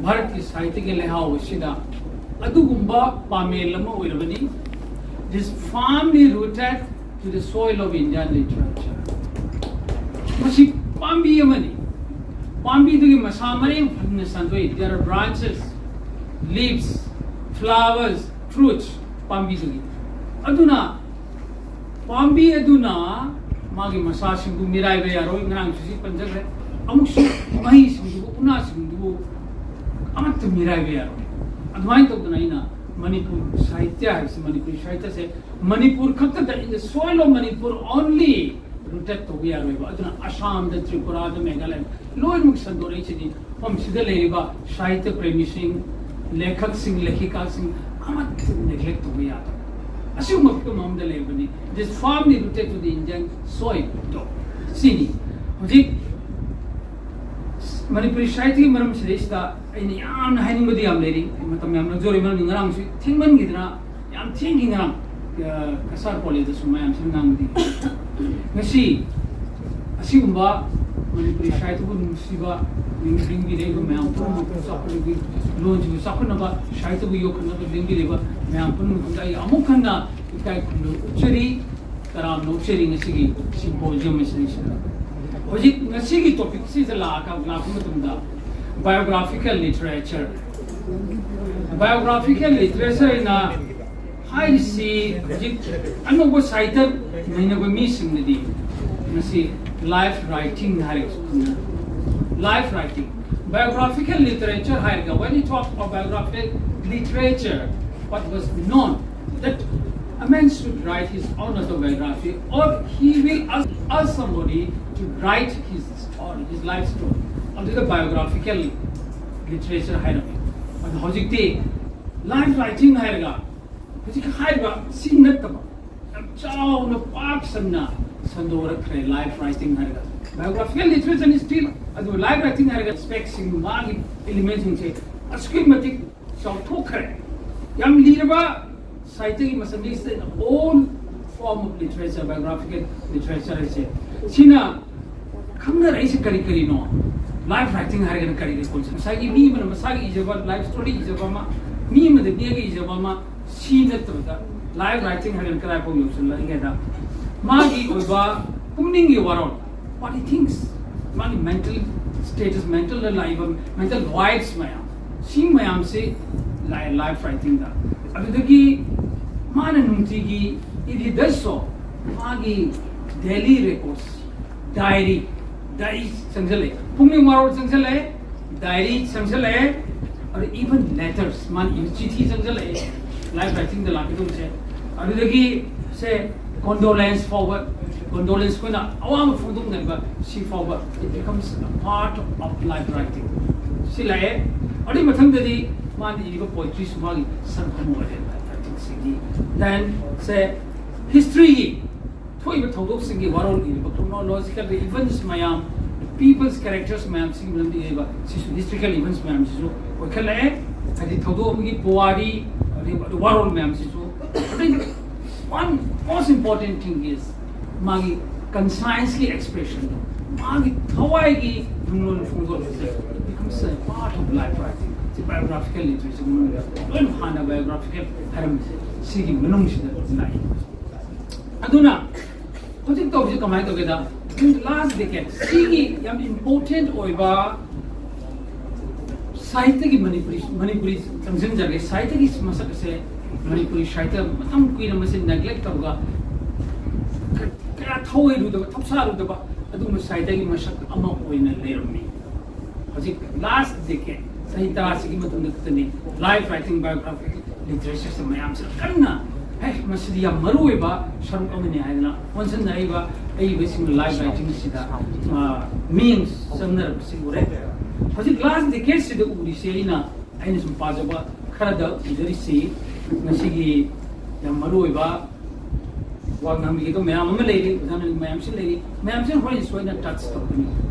ꯚꯥꯔꯠꯀꯤ ꯁꯥꯍꯤꯇ꯭ꯌꯒꯤ ꯂꯩꯍꯥꯎ ꯑꯁꯤꯗ ꯑꯗꯨꯒꯨꯝꯕ ꯄꯥꯃꯦꯜ ꯑꯃ ꯑꯣꯏꯔꯕꯅꯤ꯫ It is firmly rooted to the soil of Indian literature. ꯃꯁꯤ ꯄꯥꯝꯕꯤ ꯑꯃꯅꯤ꯫ ꯄꯥꯝꯕꯤꯗꯨꯒꯤ ꯃꯁꯥ ꯃꯔꯦꯡ ꯐꯪꯅ ꯁꯟꯗꯣꯛꯏ꯫ There are branches, leaves, flowers, fruits ꯄꯥꯝꯕꯤꯗꯨꯒꯤ꯫ ꯑꯗꯨꯅ ꯄꯥꯝꯕꯤ ꯑꯗꯨꯅ ꯃꯥꯒꯤ ꯃꯁꯥꯁꯤꯡꯕꯨ ꯃꯤꯔꯥꯏꯕ ꯌꯥꯔꯣꯏ꯫ ꯉꯔꯥꯡꯁꯨ ꯁꯤ ꯄꯟꯖꯈ꯭ꯔꯦ꯫ ꯑꯃꯨꯛꯁꯨ ꯃꯍꯩꯁꯤꯡꯗꯨꯕꯨ, ꯎꯅꯥꯁꯤꯡꯗꯨꯕꯨ ꯑꯃꯠꯇ ꯃꯤꯔꯥꯏꯕ ꯌꯥꯔꯣꯏ꯫ ꯑꯗꯨꯃꯥꯏꯅ ꯇꯧꯗꯅ ꯑꯩꯅ ꯃꯅꯤꯄꯨꯔ ꯁꯥꯍꯤꯇ꯭ꯌ ꯍꯥꯏꯕꯁꯤ, ꯃꯅꯤꯄꯨꯔꯤ ꯁꯥꯍꯤꯇ꯭ꯌꯁꯦ ꯃꯅꯤꯄꯨꯔ ꯈꯛꯇꯗ, in the soil of Manipur only, rooted ꯇꯧꯕ ꯌꯥꯔꯣꯏꯕ꯫ ꯑꯗꯨꯅ ꯑꯁꯥꯝꯗ, ꯇ꯭ꯔꯤꯄꯨꯔꯥꯗ, ꯃꯦꯘꯥꯂꯌꯥ ꯂꯣꯏꯅꯃꯛ ꯁꯟꯗꯣꯔꯛꯏꯁꯤꯗꯤ ꯃꯐꯝꯁꯤꯗ ꯂꯩꯔꯤꯕ ꯁꯥꯍꯤꯇ꯭ꯌ ꯄ꯭ꯔꯦꯃꯤꯁꯤꯡ, ꯂꯦꯈꯛꯁꯤꯡ, ꯂꯦꯈꯤꯀꯥꯁꯤꯡ ꯑꯃꯠꯇ neglect ꯇꯧꯕ ꯌꯥꯗꯕ꯫ ꯑꯁꯤꯒꯨꯝꯕ ꯐꯤꯕꯝ ꯑꯃꯗ ꯂꯩꯔꯕꯅꯤ꯫ It is firmly rooted to the Indian soil. ꯁꯤꯅꯤ ꯍꯧꯖꯤꯛ ꯃꯅꯤꯄꯨꯔꯤ ꯁꯥꯍꯤꯇ꯭ꯌꯒꯤ ꯃꯔꯝ ꯁꯤꯗꯩꯁꯤꯗ ꯑꯩꯅ ꯌꯥꯝꯅ ꯍꯥꯏꯅꯤꯡꯕꯗꯤ ꯌꯥꯝ ꯂꯩꯔꯤ꯫ ꯑꯩ ꯃꯇꯝ ꯌꯥꯝ ꯂꯧꯖꯔꯣꯏ, ꯃꯔꯝꯗꯤ ꯉꯔꯥꯡꯁꯨ ꯊꯦꯡꯃꯟꯈꯤꯗꯅ ꯌꯥꯝ ꯊꯦꯡꯈꯤ꯫ ꯉꯔꯥꯡ, ꯑ, ꯀꯁꯥꯔ ꯀꯣꯂꯦꯖꯇꯁꯨ ꯃꯌꯥꯝꯁꯤꯅ ꯉꯥꯡꯕꯗꯤ꯫ ꯉꯁꯤ ꯑꯁꯤꯒꯨꯝꯕ ꯃꯅꯤꯄꯨꯔꯤ ꯁꯥꯍꯤꯇ꯭ꯌꯕꯨ ꯅꯨꯡꯁꯤꯕ, ꯂꯦꯡꯕꯤꯔꯛꯏꯕ ꯃꯌꯥꯝ ꯄꯨꯝꯅꯃꯛꯄꯨ ꯆꯥꯎꯈꯠꯂꯕꯤ ꯂꯣꯟꯁꯤꯕꯨ ꯆꯥꯎꯈꯠꯅꯕ, ꯁꯥꯍꯤꯇ꯭ꯌꯕꯨ ꯌꯣꯛꯈꯠꯅꯕ ꯂꯦꯡꯕꯤꯔꯛꯏꯕ ꯃꯌꯥꯝ ꯄꯨꯝꯅꯃꯛꯇ ꯑꯩ ꯑꯃꯨꯛ ꯍꯟꯅ ꯏꯀꯥꯏ ꯈꯨꯝꯅꯕ ꯎꯠꯆꯔꯤ, ꯇꯔꯥꯝꯅ ꯑꯣꯛꯆꯔꯤ꯫ ꯉꯁꯤꯒꯤ symposium ꯑꯁꯤꯗꯩꯁꯤꯗ ꯍꯧꯖꯤꯛ ꯉꯁꯤꯒꯤ topic ꯁꯤꯗ ꯂꯥꯛꯑꯒ, ꯂꯥꯛꯄ ꯃꯇꯝꯗ biographical literature, biographical literature ꯅ ꯍꯥꯏꯔꯤꯁꯤ ꯍꯧꯖꯤꯛ ꯑꯅꯧꯕ ꯁꯥꯍꯤꯇ꯭ꯌ ꯅꯩꯅꯕ ꯃꯤꯁꯤꯡꯅꯗꯤ ꯃꯁꯤ life writing ꯍꯥꯏꯔꯒꯁꯨ ꯈꯪꯅꯩ꯫ Life writing, biographical literature ꯍꯥꯏꯔꯒ, when you talk about biographical literature, what was known that a man should write his own autobiography, or he will ask, ask somebody to write his story, his life story. ꯑꯗꯨꯗ biographical literature ꯍꯥꯏꯔꯝꯃꯤ꯫ ꯑꯗꯣ ꯍꯧꯖꯤꯛꯇꯤ life writing ꯍꯥꯏꯔꯒ, ꯍꯧꯖꯤꯛ ꯍꯥꯏꯔꯤꯕ ꯁꯤ ꯅꯠꯇꯕ, ꯆꯥꯎꯅ ꯄꯥꯛ ꯁꯟꯅ ꯁꯟꯗꯣꯔꯛꯈ꯭ꯔꯦ life writing ꯍꯥꯏꯔꯒ꯫ Biographical literature is still, ꯑꯗꯨ life writing ꯍꯥꯏꯔꯒ aspectꯁꯤꯡ, ꯃꯥꯒꯤ elementꯁꯤꯡꯁꯦ ꯑꯁꯨꯛꯀꯤ ꯃꯇꯤꯛ ꯆꯥꯎꯊꯣꯛꯈ꯭ꯔꯦ꯫ ꯌꯥꯝ ꯂꯤꯔꯕ ꯁꯥꯍꯤꯇ꯭ꯌꯒꯤ ꯃꯁꯛꯅꯤ꯫ It's an old form of literature, biographical literature ꯍꯥꯏꯁꯦ꯫ ꯁꯤꯅ ꯈꯪꯅꯔꯛꯏꯁꯦ ꯀꯔꯤ ꯀꯔꯤꯅꯣ? Life writing ꯍꯥꯏꯔꯒꯅ ꯀꯔꯤꯅꯣ? ꯉꯁꯥꯏꯒꯤ ꯃꯤ ꯑꯃꯅ ꯃꯁꯥꯒꯤ ꯏꯖꯕ, life story ꯏꯖꯕ ꯑꯃ, ꯃꯤ ꯑꯃꯗ ꯅꯦꯛꯑꯒ ꯏꯖꯕ ꯑꯃ, ꯁꯤ ꯅꯠꯇꯕꯗ life writing ꯍꯥꯏꯔꯒꯅ ꯀꯗꯥꯏ ꯐꯥꯎ ꯌꯧꯁꯤꯜꯂꯛꯏ ꯍꯥꯏꯗ, ꯃꯥꯒꯤ ꯑꯣꯏꯕ ꯄꯨꯛꯅꯤꯡꯒꯤ ꯋꯥꯔꯣꯜ, what he thinks, ꯃꯥꯒꯤ mental status, mentalꯗ ꯂꯥꯛꯏꯕ mental vibes ꯃꯌꯥꯝ, ꯁꯤ ꯃꯌꯥꯝꯁꯤ ꯂꯥꯏ-, life writingꯗ꯫ ꯑꯗꯨꯗꯒꯤ ꯃꯥꯅ ꯅꯨꯡꯇꯤꯒꯤ, if he does so, ꯃꯥꯒꯤ daily records, diary, diary ꯆꯪꯁꯤꯜꯂꯛꯑꯦ, ꯄꯨꯛꯅꯤꯡ ꯋꯥꯔꯣꯜ ꯆꯪꯁꯤꯜꯂꯛꯑꯦ, diary ꯆꯪꯁꯤꯜꯂꯛꯑꯦ, ꯑꯗꯨ even letters, ꯃꯥꯅ ꯏꯕ ꯆꯤꯊꯤ ꯆꯪꯁꯤꯜꯂꯛꯑꯦ life writingꯗ ꯂꯥꯛꯀꯗꯧꯕꯁꯦ꯫ ꯑꯗꯨꯗꯒꯤ ꯁꯦ condolence ꯐꯥꯎꯕ, condolence ꯑꯩꯈꯣꯏꯅ ꯑꯋꯥꯕ ꯐꯣꯡꯗꯣꯛꯅꯔꯤꯕ ꯁꯤ ꯐꯥꯎꯕ, it becomes a part of life writing꯫ ꯁꯤ ꯂꯥꯛꯑꯦ꯫ ꯑꯗꯨꯒꯤ ꯃꯊꯪꯗꯗꯤ ꯃꯥꯅ ꯏꯔꯤꯕ poetryꯁꯨ ꯃꯥꯒꯤ ꯁꯔꯨꯛ ꯑꯃ ꯑꯣꯏꯔꯦ life writingꯁꯤꯒꯤ꯫ Then ꯁꯦ historyꯒꯤ ꯊꯣꯛꯏꯕ ꯊꯧꯗꯣꯛꯁꯤꯡꯒꯤ ꯋꯥꯔꯣꯜ ꯏꯔꯤꯕ chronological events ꯃꯌꯥꯝ, people's characters ꯃꯌꯥꯝꯁꯤꯒꯤ ꯃꯔꯝꯗ ꯏꯔꯤꯕ ꯁꯤꯁꯨ historical events ꯃꯌꯥꯝꯁꯤꯁꯨ ꯑꯣꯏꯈꯠꯂꯛꯑꯦ꯫ ꯍꯥꯏꯗꯤ ꯊꯧꯗꯣꯛ ꯑꯃꯒꯤ ꯄꯨꯋꯥꯔꯤ, ꯑꯗꯩ ꯋꯥꯔꯣꯜ ꯃꯌꯥꯝꯁꯤꯁꯨ꯫ ꯑꯗꯩ one most important thing is ꯃꯥꯒꯤ conscienceꯀꯤ expressionꯗꯣ, ꯃꯥꯒꯤ ꯊꯋꯥꯏꯒꯤ ꯅꯨꯡꯂꯣꯟ ꯐꯣꯡꯗꯣꯛꯂꯁꯦ, it becomes a part of life writing꯫ ꯁꯤ biographical literature ꯃꯅꯨꯡꯗ ꯂꯣꯏꯅ ꯍꯥꯟꯅ biographical ꯍꯥꯏꯔꯝꯃꯤꯁꯦ ꯁꯤꯒꯤ ꯃꯅꯨꯡꯁꯤꯗ ꯂꯥꯛꯏ꯫ ꯑꯗꯨꯅ ꯍꯧꯖꯤꯛ ꯇꯧꯕꯁꯤ ꯀꯃꯥꯏꯅ ꯇꯧꯒꯦꯗ, in the last decade, ꯁꯤꯒꯤ ꯌꯥꯝ important ꯑꯣꯏꯕ ꯁꯥꯍꯤꯇ꯭ꯌꯒꯤ ꯃꯅꯤꯄꯨꯔꯤ, ꯃꯅꯤꯄꯨꯔꯤ ꯆꯪꯁꯤꯟꯖꯔꯒꯦ꯫ ꯁꯥꯍꯤꯇ꯭ꯌꯒꯤ ꯃꯁꯛ ꯑꯁꯦ ꯃꯅꯤꯄꯨꯔꯤ ꯁꯥꯍꯤꯇ꯭ꯌ ꯃꯇꯝ ꯀꯨꯏꯅ ꯃꯁꯤ neglect ꯇꯧꯔꯒ ꯀ-, ꯀꯌꯥ ꯊꯧꯑꯣꯏꯔꯨꯗꯕ, ꯊꯧꯁꯥꯔꯨꯗꯕ ꯑꯗꯨꯒꯨꯝꯕ ꯁꯥꯍꯤꯇ꯭ꯌꯒꯤ ꯃꯁꯛ ꯑꯃ ꯑꯣꯏꯅ ꯂꯩꯔꯝꯃꯤ꯫ ꯍꯧꯖꯤꯛ last decade, ꯆꯍꯤ ꯇꯔꯥꯁꯤꯒꯤ ꯃꯇꯨꯡꯗ ꯈꯛꯇꯅꯤ life writing, biographical literatureꯁꯦ ꯃꯌꯥꯝꯁꯦ ꯀꯟꯅ, "ꯍꯦ, ꯃꯁꯤꯗꯤ ꯌꯥꯝ ꯃꯔꯨ ꯑꯣꯏꯕ ꯁꯔꯨꯛ ꯑꯃꯅꯤ" ꯍꯥꯏꯗꯅ ꯑꯣꯟꯁꯤꯟꯅꯔꯤꯕ ꯑꯏꯕꯁꯤꯡꯅ life writingꯁꯤꯗ, ꯑ, ꯃꯤꯠꯌꯦꯡ ꯆꯪꯅꯔꯛꯄꯁꯤ ꯎꯔꯦ꯫ ꯍꯧꯖꯤꯛ last decadeꯁꯤꯗ ꯎꯔꯤꯁꯦ ꯑꯩꯅ, ꯑꯩꯅ ꯁꯨꯝ ꯄꯥꯖꯕ ꯈꯔꯗ ꯎꯖꯔꯤꯁꯤ, ꯉꯁꯤꯒꯤ ꯌꯥꯝ ꯃꯔꯨ ꯑꯣꯏꯕ ꯋꯥ ꯉꯥꯡꯕꯤꯒꯗꯕ ꯃꯌꯥꯝ ꯑꯃ ꯂꯩꯔꯤ, ꯑꯣꯖꯥꯅ ꯃꯌꯥꯝꯁꯤ ꯂꯩꯔꯤ, ꯃꯌꯥꯝꯁꯤ ꯍꯣꯔꯦꯟ ꯁꯣꯏꯅ ꯇꯆ ꯇꯧꯒꯅꯤ꯫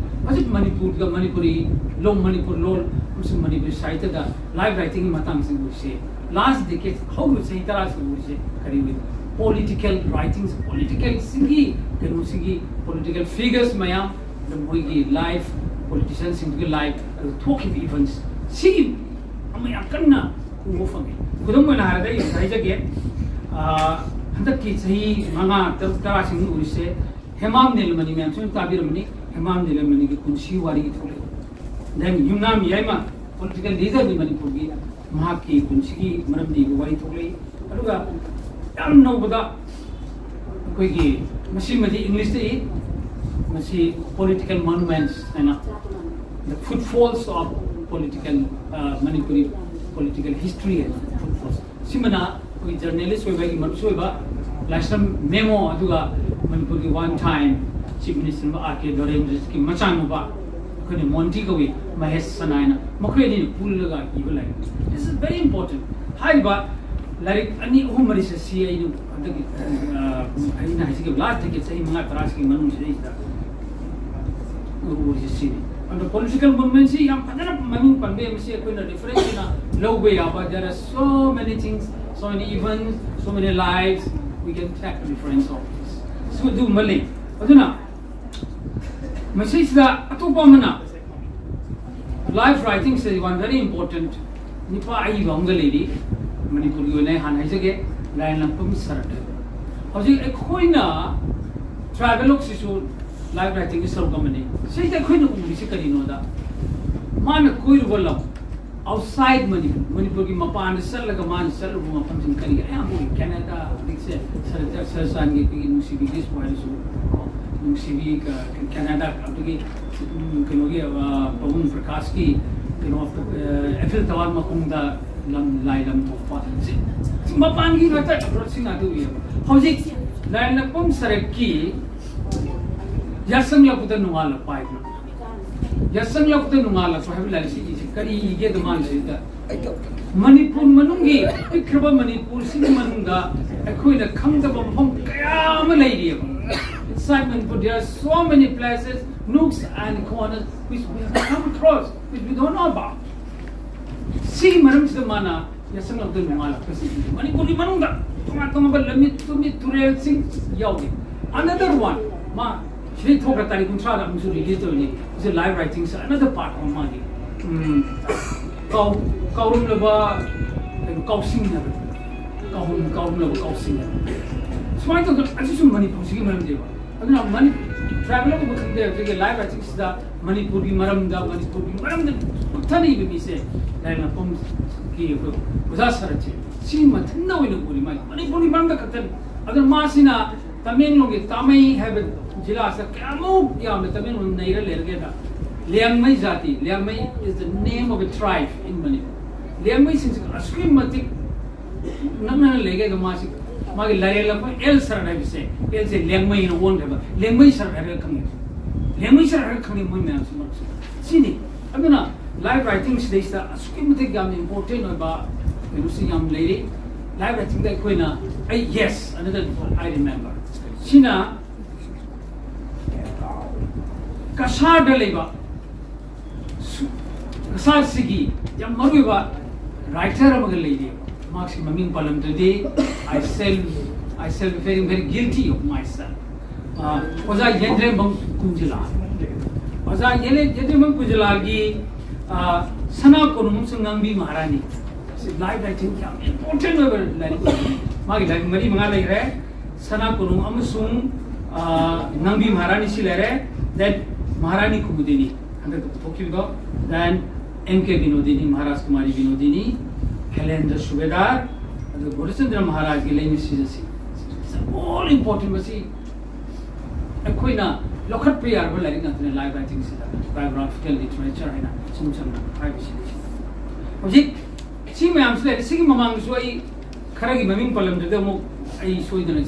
ꯍꯧꯖꯤꯛ ꯃꯅꯤꯄꯨꯔꯒ ꯃꯅꯤꯄꯨꯔꯤ ꯂꯣꯟ, ꯃꯅꯤꯄꯨꯔ ꯂꯣꯟ ꯑꯃꯁꯨꯡ ꯃꯅꯤꯄꯨꯔꯤ ꯁꯥꯍꯤꯇ꯭ꯌꯗ ꯂꯥꯏꯐ ꯔꯥꯏꯇꯤꯡꯒꯤ ꯃꯇꯥꯡꯁꯤ ꯑꯣꯏꯁꯦ, ꯂꯥꯁ ꯗꯦꯀꯦꯠ, ꯍꯧꯈꯤꯕ ꯆꯍꯤ ꯇꯔꯥꯁꯤ ꯑꯣꯏꯁꯦ, ꯀꯔꯤ ꯑꯣꯏ? ꯄꯣꯂꯤꯇꯤꯀꯦꯜ ꯔꯥꯏꯇꯤꯡꯁ, ꯄꯣꯂꯤꯇꯤꯀꯦꯜꯁꯤꯒꯤ ꯀꯩꯅꯣꯁꯤꯒꯤ ꯄꯣꯂꯤꯇꯤꯀꯦꯜ ꯐꯤꯒꯔꯁ ꯃꯌꯥꯝ, ꯑꯗ ꯃꯣꯏꯒꯤ ꯂꯥꯏꯐ, ꯄꯣꯂꯤꯇꯤꯁꯤꯌꯥꯟꯁꯤꯡꯗꯨꯒꯤ ꯂꯥꯏꯐ, ꯑꯗꯨ ꯊꯣꯛꯈꯤꯕ ꯏꯚꯦꯟꯠꯁ, ꯁꯤꯒꯤ ꯑꯃ ꯌꯥꯝ ꯀꯟꯅ ꯎꯕ ꯐꯪꯉꯤ꯫ ꯈꯨꯗꯝ ꯑꯣꯏꯅ ꯍꯥꯏꯔꯒ ꯑꯩ ꯍꯥꯏꯖꯒꯦ, ꯑꯥ, ꯍꯟꯗꯛꯀꯤ ꯆꯍꯤ ꯃꯉꯥ, ꯇꯔꯨꯛ, ꯇꯔꯥꯁꯤꯡ ꯎꯔꯤꯁꯦ, ꯍꯦꯃꯥꯝ ꯅꯤꯂꯃꯅꯤ, ꯃꯌꯥꯝꯁꯨ ꯑꯗꯨꯝ ꯇꯥꯕꯤꯔꯝꯃꯅꯤ, ꯍꯦꯃꯥꯝ ꯅꯤꯂꯃꯅꯤꯒꯤ ꯄꯨꯟꯁꯤ ꯋꯥꯔꯤ ꯊꯣꯛꯂꯛꯏ꯫ Then ꯌꯨꯝꯅꯥꯝ ꯌꯥꯏꯃ, ꯄꯣꯂꯤꯇꯤꯀꯦꯜ ꯂꯤꯗꯔꯅꯤ ꯃꯅꯤꯄꯨꯔꯒꯤ, ꯃꯍꯥꯛꯀꯤ ꯄꯨꯟꯁꯤꯒꯤ ꯃꯔꯝꯗ ꯏꯕ ꯋꯥꯔꯤ ꯊꯣꯛꯂꯛꯏ꯫ ꯑꯗꯨꯒ ꯌꯥꯝ ꯅꯧꯕꯗ ꯑꯩꯈꯣꯏꯒꯤ, ꯃꯁꯤꯃꯗꯤ ꯏꯪꯂꯤꯁꯇ ꯏ, ꯃꯁꯤ ꯄꯣꯂꯤꯇꯤꯀꯦꯜ ꯃꯣꯅꯨꯃꯦꯟꯠꯁ ꯍꯥꯏꯅ, The Footfalls of Political, ꯑ, Manipuri Political History ꯍꯥꯏꯅ, ꯐꯨꯠꯐꯣꯜꯁ꯫ ꯁꯤꯃꯅ ꯑꯩꯈꯣꯏ ꯖꯔꯅꯦꯂꯤꯁ ꯑꯣꯏꯕ, ꯑꯩꯒꯤ ꯃꯔꯨꯞꯁꯨ ꯑꯣꯏꯕ ꯂꯥꯏꯁ꯭ꯔꯝ ꯃꯦꯃꯣ, ꯑꯗꯨꯒ ꯃꯅꯤꯄꯨꯔꯒꯤ one time chief minister R K ꯗꯣꯔꯦꯟꯗ꯭ꯔꯖꯤꯠꯀꯤ ꯃꯆꯥꯅꯨꯄꯥ, ꯑꯩꯈꯣꯏꯅ ꯃꯣꯟꯇꯤ ꯀꯧꯏ, ꯃꯍꯦꯁ ꯁꯅꯥ ꯍꯥꯏꯅ, ꯃꯈꯣꯏ ꯑꯅꯤꯅ ꯄꯨꯜꯂꯒ ꯏꯕ ꯂꯥꯏꯔꯤꯛ꯫ This is very important. ꯍꯥꯏꯔꯤꯕ ꯂꯥꯏꯔꯤꯛ ꯑꯅꯤ ꯑꯍꯨꯝ ꯃꯔꯤꯁꯦ ꯁꯤ ꯑꯩꯅ ꯍꯟꯗꯛꯀꯤ, ꯑ, ꯑꯩꯅ ꯍꯥꯏꯖꯈꯤꯕ ꯂꯥꯁ ꯗꯦꯀꯦꯠ ꯆꯍꯤ ꯃꯉꯥ ꯇꯔꯥꯁꯤꯒꯤ ꯃꯅꯨꯡꯁꯤꯗꯩꯁꯤꯗ ꯎꯔꯤꯁꯦ ꯁꯤꯅꯤ꯫ ꯑꯗꯣ ꯄꯣꯂꯤꯇꯤꯀꯦꯜ ꯃꯨꯚꯃꯦꯟꯁꯤ ꯌꯥꯝ ꯐꯖꯅ ꯃꯃꯤꯡ ꯄꯟꯕ ꯌꯥꯏ꯫ ꯃꯁꯤ ꯑꯩꯈꯣꯏꯅ ꯔꯤꯐꯔꯦꯟꯁ ꯑꯣꯏꯅ ꯂꯧꯕ ꯌꯥꯕ, there are so many things, so many events, so many lives we can take reference of this. ꯁꯨ ꯑꯗꯨꯒꯨꯝꯕ ꯂꯩ꯫ ꯑꯗꯨꯅ ꯃꯁꯤꯁꯤꯗ ꯑꯇꯣꯞꯄ ꯑꯃꯅ ꯂꯥꯏꯐ ꯔꯥꯏꯇꯤꯡꯁꯤꯗ one very important ꯅꯨꯄꯥ ꯑꯏꯕ ꯑꯃꯒ ꯂꯩꯔꯤ꯫ ꯃꯅꯤꯄꯨꯔꯒꯤ ꯑꯣꯏꯅ ꯑꯩ ꯍꯥꯟꯅ ꯍꯥꯏꯖꯒꯦ, ꯂꯥꯏꯔꯦꯟꯂꯛꯄꯝ ꯁꯔꯠ ꯍꯥꯏꯕ꯫ ꯍꯧꯖꯤꯛ ꯑꯩꯈꯣꯏꯅ ꯇ꯭ꯔꯥꯏꯕꯦꯂꯣꯛꯁꯤꯁꯨ ꯂꯥꯏꯐ ꯔꯥꯏꯇꯤꯡꯒꯤ ꯁꯔꯨꯛ ꯑꯃꯅꯤ꯫ ꯁꯤꯗ ꯑꯩꯈꯣꯏꯅ ꯎꯔꯤꯁꯤ ꯀꯔꯤꯅꯣꯗ, ꯃꯥꯅ ꯀꯣꯏꯔꯨꯕ ꯂꯝ, ꯑꯥꯎꯠꯁꯥꯏꯠ ꯃꯅꯤꯄꯨꯔ, ꯃꯅꯤꯄꯨꯔꯒꯤ ꯃꯄꯥꯟꯗ ꯆꯠꯂꯒ ꯃꯥꯅ ꯆꯠꯂꯨꯕ ꯃꯐꯝꯁꯤꯡ ꯀꯔꯤ ꯀꯔꯤ ꯑꯌꯥꯝꯕ ꯑꯣꯏ? ꯀꯦꯅꯥꯗꯥ, ꯍꯧꯖꯤꯛꯁꯦ ꯁꯔ-, ꯁꯔ ꯆꯥꯟꯒꯤ ꯑꯩꯈꯣꯏꯒꯤ ꯅꯨꯡꯁꯤꯕꯤ ꯒ꯭ꯔꯤꯁꯄꯨ ꯍꯥꯏꯔꯁꯨ, ꯅꯨꯡꯁꯤꯕꯤ ꯀ-, ꯀꯦꯅꯥꯗꯥ, ꯑꯗꯨꯒꯤ, ꯎꯝ, ꯀꯩꯅꯣꯒꯤ, ꯑ, ꯄꯥꯕꯨꯡ ꯄ꯭ꯔꯀꯥꯁꯀꯤ ꯀꯩꯅꯣ, ꯑ, ꯑꯦꯐꯤꯜ ꯇꯋꯥꯔ ꯃꯈꯣꯡꯗ ꯂꯝ, ꯂꯥꯏ ꯂꯝ ꯊꯣꯛꯄ꯫ ꯁꯤ, ꯁꯤ ꯃꯄꯥꯟꯒꯤ ꯉꯥꯛꯇ ꯑꯦꯄ꯭ꯔꯣꯆꯁꯤꯡ ꯉꯥꯛꯇ ꯎꯏꯌꯦꯕ꯫ ꯍꯧꯖꯤꯛ ꯂꯥꯏꯔꯦꯟꯂꯛꯄꯝ ꯁꯔꯠꯀꯤ ꯌꯥꯆꯪꯂꯛꯄꯗ ꯅꯣꯡꯉꯥꯜꯂꯛꯄ ꯍꯥꯏꯕ꯫ ꯌꯥꯆꯪꯂꯛꯄꯗ ꯅꯣꯡꯉꯥꯜꯂꯛꯄ ꯍꯥꯏꯕ ꯂꯥꯏꯔꯤꯛꯁꯤ ꯏꯁꯤ ꯀꯔꯤ ꯏꯒꯦꯗ ꯃꯥꯅ ꯁꯤꯗ? ꯃꯅꯤꯄꯨꯔ ꯃꯅꯨꯡꯒꯤ, ꯄꯤꯛꯈ꯭ꯔꯕ ꯃꯅꯤꯄꯨꯔꯁꯤꯒꯤ ꯃꯅꯨꯡꯗ ꯑꯩꯈꯣꯏꯅ ꯈꯪꯗꯕ ꯃꯐꯝ ꯀꯌꯥ ꯑꯃ ꯂꯩꯔꯤꯑꯕ꯫ Inside Manipur, there are so many places, nooks and corners which we have come across, which we don't know about. ꯁꯤꯒꯤ ꯃꯔꯝꯁꯤꯗ ꯃꯥꯅ ꯌꯥꯆꯪꯂꯛꯇ ꯅꯣꯡꯉꯥꯜꯂꯛꯄꯁꯤ ꯃꯅꯤꯄꯨꯔꯒꯤ ꯃꯅꯨꯡꯗ ꯇꯣꯉꯥꯟ ꯇꯣꯉꯥꯟꯕ ꯂꯝꯃꯤꯠ ꯇꯨꯃꯤꯠ ꯇꯨꯔꯦꯜꯁꯤꯡ ꯌꯥꯎꯔꯤ꯫ Another one, ꯃꯥ ꯁꯤꯗꯩ ꯊꯣꯛꯈ꯭ꯔ ꯇꯥꯔꯤꯛ ꯀꯨꯟꯊ꯭ꯔꯥꯗ ꯑꯃꯨꯛꯁꯨ release ꯇꯧꯔꯤꯅꯤ꯫ It's a life writing, another part of ꯃꯥꯒꯤ, ꯎꯝ, ꯀꯥꯎ-, ꯀꯥꯎꯔꯝꯂꯕ, ꯀꯩꯅꯣ, ꯀꯥꯎꯁꯤꯡꯅꯕ, ꯀꯥꯎꯔꯝ-, ꯀꯥꯎꯔꯝꯂꯕ ꯀꯥꯎꯁꯤꯡꯅꯕ꯫ ꯁꯨꯃꯥꯏꯅ ꯇꯧꯗꯅ ꯑꯁꯤꯁꯨ ꯃꯅꯤꯄꯨꯔꯁꯤꯒꯤ ꯃꯔꯝꯅꯦꯕ꯫ ꯑꯗꯨꯅ ꯃꯅꯤ-, tribal ꯑꯃꯕꯨ ꯈꯪꯗꯦ, ꯍꯧꯖꯤꯛꯀꯤ life writing ꯁꯤꯗ ꯃꯅꯤꯄꯨꯔꯒꯤ ꯃꯔꯝꯗ, ꯃꯅꯤꯄꯨꯔꯒꯤ ꯃꯔꯝꯗ ꯀꯨꯞꯊꯅ ꯏꯕ ꯃꯤꯁꯦ ꯂꯥꯏꯔꯤꯛ ꯂꯝꯐꯝꯒꯤ ꯑꯩꯈꯣꯏ ꯑꯣꯖꯥ ꯁꯔꯠꯁꯦ ꯁꯤ ꯃꯊꯟꯇ ꯑꯣꯏꯅ ꯎꯔꯤ꯫ ꯃꯥꯒꯤ ꯃꯅꯤꯄꯨꯔꯒꯤ ꯃꯔꯝꯗ ꯈꯛꯇꯅꯤ꯫ ꯑꯗꯨꯅ ꯃꯥꯁꯤꯅ ꯇꯃꯦꯡꯂꯣꯡꯒꯤ ꯇꯥꯃꯩ ꯍꯥꯏꯕ ꯖꯤꯂꯥꯁꯤꯗ ꯀꯌꯥꯃꯨꯛ ꯌꯥꯝꯅ ꯇꯃꯦꯡꯂꯣꯡ ꯅꯩꯔ ꯂꯩꯔꯒꯦꯗ, ꯂꯤꯌꯥꯡꯃꯩ ꯖꯥꯇꯤ, Liangmai is the name of a tribe in Manipur. ꯂꯤꯌꯥꯡꯃꯩꯁꯤꯡꯁꯤ ꯑꯁꯨꯛꯀꯤ ꯃꯇꯤꯛ ꯅꯛꯅꯅ ꯂꯩꯒꯦꯗ ꯃꯥꯁꯤ, ꯃꯥꯒꯤ ꯂꯥꯏꯔꯦꯜ ꯑꯃ ꯑꯦꯜ ꯁꯔꯠ ꯍꯥꯏꯕꯁꯦ, ꯑꯦꯜꯁꯦ ꯂꯦꯡꯃꯩꯅ ꯑꯣꯟꯈ꯭ꯔꯦꯕ, ꯂꯦꯡꯃꯩ ꯁꯔꯠ ꯍꯥꯏꯔꯒ ꯈꯪꯉꯦ, ꯂꯦꯡꯃꯩ ꯁꯔꯠ ꯍꯥꯏꯔꯒ ꯈꯪꯉꯦ ꯃꯣꯏ ꯃꯌꯥꯝꯁꯤ ꯃꯔꯛꯁꯤꯗ꯫ ꯁꯤꯅꯤ꯫ ꯑꯗꯨꯅ life writing ꯁꯤꯗꯩꯁꯤꯗ ꯑꯁꯨꯛꯀꯤ ꯃꯇꯤꯛ ꯌꯥꯝꯅ important ꯑꯣꯏꯕ ꯀꯩꯅꯣꯁꯤ ꯌꯥꯝ ꯂꯩꯔꯤ꯫ Life writing ꯗ ꯑꯩꯈꯣꯏꯅ, ꯑꯩ, yes, another, I remember, ꯁꯤꯅ ꯀꯁꯥꯔꯗ ꯂꯩꯕ ꯁꯨ-, ꯀꯁꯥꯔꯁꯤꯒꯤ ꯌꯥꯝ ꯃꯔꯨꯑꯣꯏꯕ writer ꯑꯃꯒ ꯂꯩꯔꯤꯑꯕ꯫ ꯃꯍꯥꯛꯁꯤ ꯃꯃꯤꯡ ꯄꯜꯂꯝꯗ꯭ꯔꯗꯤ I shall, I shall be feeling very guilty of myself. ꯑ, ꯑꯣꯖꯥ ꯌꯦꯟꯗ꯭ꯔꯦꯝꯕꯝ ꯀꯨꯟꯖꯤꯂꯥ꯫ ꯑꯣꯖꯥ ꯌꯦꯟ-, ꯌꯦꯟꯗ꯭ꯔꯦꯝꯕꯝ ꯀꯨꯟꯖꯤꯂꯥꯒꯤ, ꯑ, ꯁꯅꯥ ꯀꯣꯅꯨꯡ ꯑꯃꯁꯨꯡ ꯉꯥꯡꯕꯤ ꯃꯍꯥꯔꯥꯅꯤ꯫ ꯁꯤ life writing ꯌꯥꯝ important ꯑꯣꯏꯕ ꯂꯥꯏꯔꯤꯛ ꯑꯣꯏꯕꯅꯤ꯫ ꯃꯥꯒꯤ ꯂꯥꯏꯔꯤꯛ ꯃꯔꯤ ꯃꯉꯥ ꯂꯩꯈ꯭ꯔꯦ꯫ ꯁꯅꯥ ꯀꯣꯅꯨꯡ ꯑꯃꯁꯨꯡ, ꯑ, ꯉꯥꯡꯕꯤ ꯃꯍꯥꯔꯥꯅꯤ ꯁꯤ ꯂꯩꯔꯦ꯫ Then ꯃꯍꯥꯔꯥꯅꯤ ꯀꯨꯃꯨꯗꯤꯅꯤ ꯍꯟꯗꯛꯇ ꯄꯨꯊꯣꯛꯈꯤꯕꯗꯣ꯫ Then ꯑꯦꯝ ꯀꯦ ꯕꯤꯅꯣꯗꯤꯅꯤ, ꯃꯍꯥꯔꯥꯖ ꯀꯨꯃꯥꯔꯤ ꯕꯤꯅꯣꯗꯤꯅꯤ, ꯈꯦꯂꯦꯟꯗ꯭ꯔ ꯁꯨꯕꯦꯗꯥꯔ, ꯑꯗꯨꯒ ꯒꯣꯔꯤꯆꯟꯗ꯭ꯔ ꯃꯍꯥꯔꯥꯖꯒꯤ ꯂꯩꯃ ꯁꯤꯖꯁꯤ꯫ It's all important꯫ ꯃꯁꯤ ꯑꯩꯈꯣꯏꯅ ꯂꯧꯈꯠꯄ ꯌꯥꯔꯕ ꯂꯥꯏꯔꯤꯛ ꯉꯥꯛꯇꯅꯤ꯫ Life writing ꯁꯤꯗ biographical literature ꯍꯥꯏꯅ ꯁꯨꯝ ꯁꯝꯅ ꯍꯥꯏꯕꯁꯤꯅꯤ꯫ ꯍꯧꯖꯤꯛ ꯁꯤ ꯃꯌꯥꯝꯁꯤ ꯂꯩꯔꯦ꯫ ꯁꯤꯒꯤ ꯃꯃꯥꯡꯗꯁꯨ ꯑꯩ ꯈꯔꯒꯤ ꯃꯃꯤꯡ ꯄꯜꯂꯝꯗ꯭ꯔꯗꯤ ꯑꯃꯨꯛ ꯑꯩ ꯁꯣꯏꯗꯅ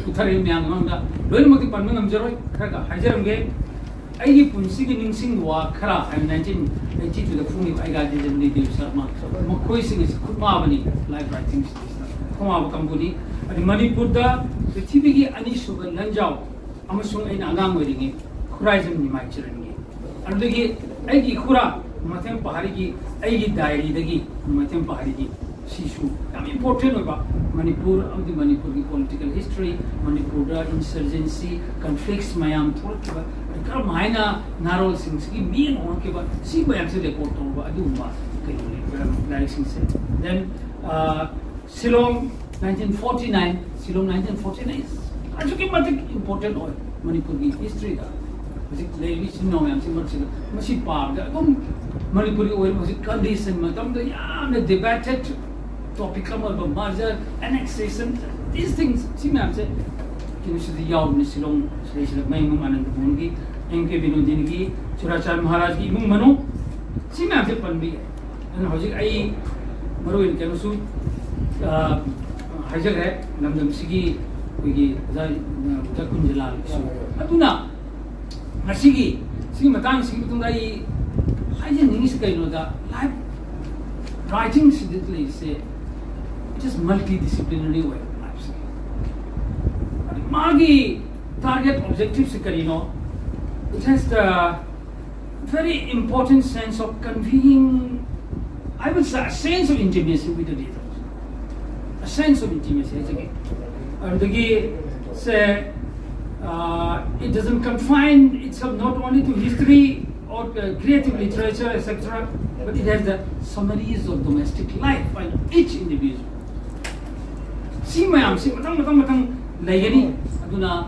ꯄꯨꯊꯔꯛꯏ ꯃꯌꯥꯝꯒꯤ ꯃꯃꯥꯡꯗ꯫ ꯂꯣꯏꯅꯃꯛꯇꯤ ꯄꯟꯕ ꯉꯝꯖꯔꯣꯏ, ꯈꯔꯒ ꯍꯥꯏꯖꯔꯝꯒꯦ꯫ ꯑꯩꯒꯤ ꯄꯨꯟꯁꯤꯒꯤ ꯅꯤꯡꯁꯤꯡꯕ ꯋꯥ ꯈꯔ ꯍꯥꯏ, ꯅꯥꯏꯟꯇꯤꯟ ꯑꯩꯠꯇꯤ ꯇꯨꯗ ꯐꯣꯡꯂꯤꯕ ꯑꯩꯒꯥ ꯗꯤꯖꯟ ꯂꯤꯗꯦꯕ ꯁꯔꯃ, ꯃꯈꯣꯏꯁꯤꯡ ꯑꯁꯤ ꯈꯨꯠꯃꯥꯕꯅꯤ, ꯂꯥꯏꯐ ꯔꯥꯏꯇꯤꯡꯁꯤꯡꯁꯤꯗ ꯈꯨꯠꯃꯥꯕ ꯀꯥꯡꯕꯨꯅꯤ꯫ ꯑꯗꯩ ꯃꯅꯤꯄꯨꯔꯗ ꯄ꯭ꯔꯤꯊꯤꯕꯤꯒꯤ ꯑꯅꯤꯁꯨꯕ ꯂꯟꯖꯥꯎ ꯑꯃꯁꯨꯡ ꯑꯩꯅ ꯑꯉꯥꯡ ꯑꯣꯏꯔꯤꯉꯩ ꯈꯨꯔꯥꯏꯖꯝ ꯅꯤꯃꯥꯏ ꯆꯔꯟꯒꯤ, ꯑꯗꯨꯗꯒꯤ ꯑꯩꯒꯤ ꯏꯈꯨꯔꯥ ꯃꯊꯦꯝ ꯄꯍꯥꯔꯤꯒꯤ, ꯑꯩꯒꯤ ꯗꯥꯏꯔꯤꯗꯒꯤ ꯃꯊꯦꯝ ꯄꯍꯥꯔꯤꯒꯤ, ꯁꯤꯁꯨ ꯌꯥꯝ ꯏꯝꯄꯣꯔꯇꯦꯟ ꯑꯣꯏꯕ, ꯃꯅꯤꯄꯨꯔ ꯑꯃꯗꯤ ꯃꯅꯤꯄꯨꯔꯒꯤ ꯄꯣꯂꯤꯇꯤꯀꯦꯜ ꯍꯤꯁꯇ꯭ꯔꯤ, ꯃꯅꯤꯄꯨꯔꯗ ꯏꯟꯁꯔꯖꯦꯟꯁꯤ, ꯀꯟꯐ꯭ꯂꯤꯛꯁ ꯃꯌꯥꯝ ꯊꯣꯛꯂꯛꯈꯤꯕ, ꯀꯔꯝ ꯍꯥꯏꯅ ꯅꯍꯥꯔꯣꯜꯁꯤꯡꯁꯤꯒꯤ ꯃꯤꯠꯌꯦꯡ ꯍꯣꯡꯂꯛꯈꯤꯕ, ꯁꯤ ꯃꯌꯥꯝꯁꯦ ꯔꯦꯀꯣꯔꯗ ꯇꯧꯔꯕ ꯑꯗꯨꯒꯨꯝꯕ ꯀꯩꯅꯣꯅꯦ, ꯂꯥꯏꯔꯤꯛꯁꯤꯡꯁꯦ꯫ Then, ꯑ, Shillong, nineteen forty nine, Shillong nineteen forty nine ꯑꯁꯨꯛꯀꯤ ꯃꯇꯤꯛ ꯏꯝꯄꯣꯔꯇꯦꯟ ꯑꯣꯏ ꯃꯅꯤꯄꯨꯔꯒꯤ ꯍꯤꯁꯇ꯭ꯔꯤꯗ꯫ ꯍꯧꯖꯤꯛ ꯂꯩꯔꯤꯕ ꯏꯆꯤꯟ ꯏꯅꯥꯎ ꯃꯌꯥꯝꯁꯤ ꯃꯔꯛꯁꯤꯗ ꯃꯁꯤ ꯄꯥꯕꯗ ꯑꯗꯨꯝ ꯃꯅꯤꯄꯨꯔꯒꯤ ꯑꯣꯏꯔꯤꯕ ꯍꯧꯖꯤꯛ ꯀꯟꯗꯤꯁꯟ ꯃꯇꯝꯗ ꯌꯥꯝꯅ ꯗꯤꯕꯦꯇꯦꯠ ꯇꯣꯄꯤꯛ ꯑꯃ ꯑꯣꯏꯕ merger, annexation, these things, ꯁꯤ ꯃꯌꯥꯝꯁꯦ ꯀꯩꯅꯣꯁꯤꯗ ꯌꯥꯎꯕꯅꯤ꯫ ꯁꯤꯂꯣꯡ ꯁꯤꯗꯩꯁꯤꯗ ꯃꯌꯨꯝ ꯑꯅꯟꯗ ꯃꯣꯍꯟꯒꯤ, ꯑꯦꯝ ꯀꯦ ꯕꯤꯅꯣꯗꯤꯅꯤꯒꯤ, ꯆꯨꯔꯥꯆꯥꯟ ꯃꯍꯥꯔꯥꯖꯒꯤ ꯏꯃꯨꯡ ꯃꯅꯨꯡ, ꯁꯤ ꯃꯌꯥꯝꯁꯦ ꯄꯟꯕ ꯌꯥꯏ꯫ ꯑꯗꯨꯅ ꯍꯧꯖꯤꯛ ꯑꯩ ꯃꯔꯨ ꯑꯣꯏꯅ ꯀꯩꯅꯣꯁꯨ, ꯑ, ꯍꯥꯏꯖꯈ꯭ꯔꯦ, ꯂꯝꯗꯝꯁꯤꯒꯤ ꯑꯩꯈꯣꯏꯒꯤ ꯑꯣꯖꯥ, ꯑꯣꯖꯥ ꯀꯨꯟꯖꯂꯥꯜꯒꯤꯁꯨ꯫ ꯑꯗꯨꯅ ꯉꯁꯤꯒꯤ ꯁꯤꯒꯤ ꯃꯇꯥꯡꯁꯤꯒꯤ ꯃꯇꯨꯡꯗ ꯑꯩ ꯍꯥꯏꯖꯅꯤꯡꯉꯤꯁꯤ ꯀꯩꯅꯣꯗ, ꯂꯥꯏꯐ ꯔꯥꯏꯇꯤꯡꯁꯤꯗ ꯂꯩꯔꯤꯁꯦ, it is multidisciplinary ꯑꯣꯏ ꯂꯥꯏꯐꯁꯦ꯫ ꯑꯗꯨ ꯃꯥꯒꯤ target objectiveꯁꯦ ꯀꯔꯤꯅꯣ? It has the very important sense of conveying, I will say, a sense of intimacy with the readers. A sense of intimacy ꯍꯥꯏꯖꯒꯦ꯫ ꯑꯗꯨꯗꯒꯤ ꯁꯦ, uh, it doesn't confine itself not only to history or, uh, creative literature, et cetera, but it has the summaries of domestic life by each individual. ꯁꯤ ꯃꯌꯥꯝꯁꯤ ꯃꯊꯪ ꯃꯊꯪ ꯃꯊꯪ ꯂꯩꯒꯅꯤ꯫ ꯑꯗꯨꯅ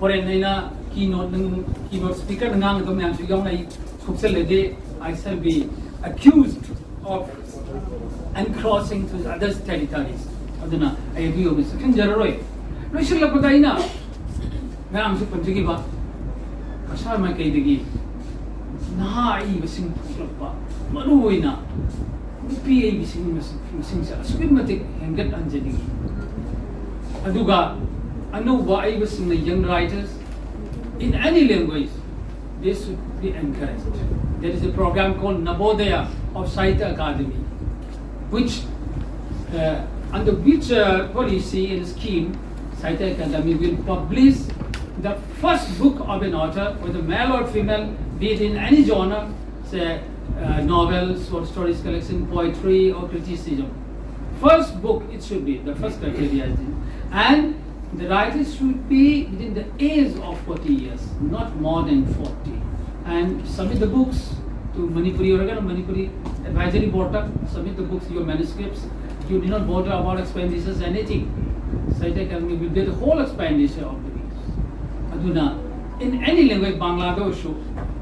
ꯍꯣꯔꯦꯟ ꯑꯩꯅ keynote, ꯅꯪ keynote speakerꯅ ꯉꯥꯡꯒꯗꯕ ꯃꯌꯥꯝꯁꯨ ꯌꯥꯎꯅ ꯑꯩ ꯁꯣꯛꯆꯜꯂꯗꯤ, I shall be accused of encroaching to others' territories. ꯑꯗꯨꯅ ꯑꯩ ꯑꯗꯨ ꯌꯧꯅ ꯆꯠꯈꯤꯟꯖꯔꯔꯣꯏ꯫ ꯂꯣꯏꯁꯤꯜꯂꯛꯄꯗ ꯑꯩꯅ ꯃꯌꯥꯝꯁꯨ ꯄꯟꯖꯈꯤꯕ ꯀꯁꯥꯔ ꯃꯥꯏꯀꯩꯗꯒꯤ ꯅꯍꯥ ꯑꯏꯕꯁꯤꯡ ꯄꯨꯊꯣꯛꯂꯛꯄ, ꯃꯔꯨ ꯑꯣꯏꯅ ꯅꯨꯄꯤ ꯑꯏꯕꯁꯤꯡ ꯃꯁꯤꯡ, ꯃꯁꯤꯡꯁꯦ ꯑꯁꯨꯛꯀꯤ ꯃꯇꯤꯛ ꯍꯦꯟꯒꯠꯍꯟꯖꯅꯤꯡꯏ꯫ ꯑꯗꯨꯒ ꯑꯅꯧꯕ ꯑꯏꯕꯁꯤꯡꯅ, young writers in any language, This should be encouraged. There is a program called Navodaya of Sahitya Academy, which uh, under which uh, policy and scheme Sahitya Academy will publish the first book of an author, whether male or female, be it in any genre, say uh, novels, short stories collection, poetry, or criticism. First book it should be, the first criteria is, and the writer should be within the age of forty years, not more than forty. And submit the books to Manipuri Oregon, Manipuri Advisory Board, submit the books, your manuscripts. You do not bother about expenditures, anything. Sahitya Academy will bear the whole expenditure of the books. ꯑꯗꯨꯅ in any language, ꯕꯪꯒ꯭ꯂꯥꯗ ꯑꯣꯏꯔꯁꯨ,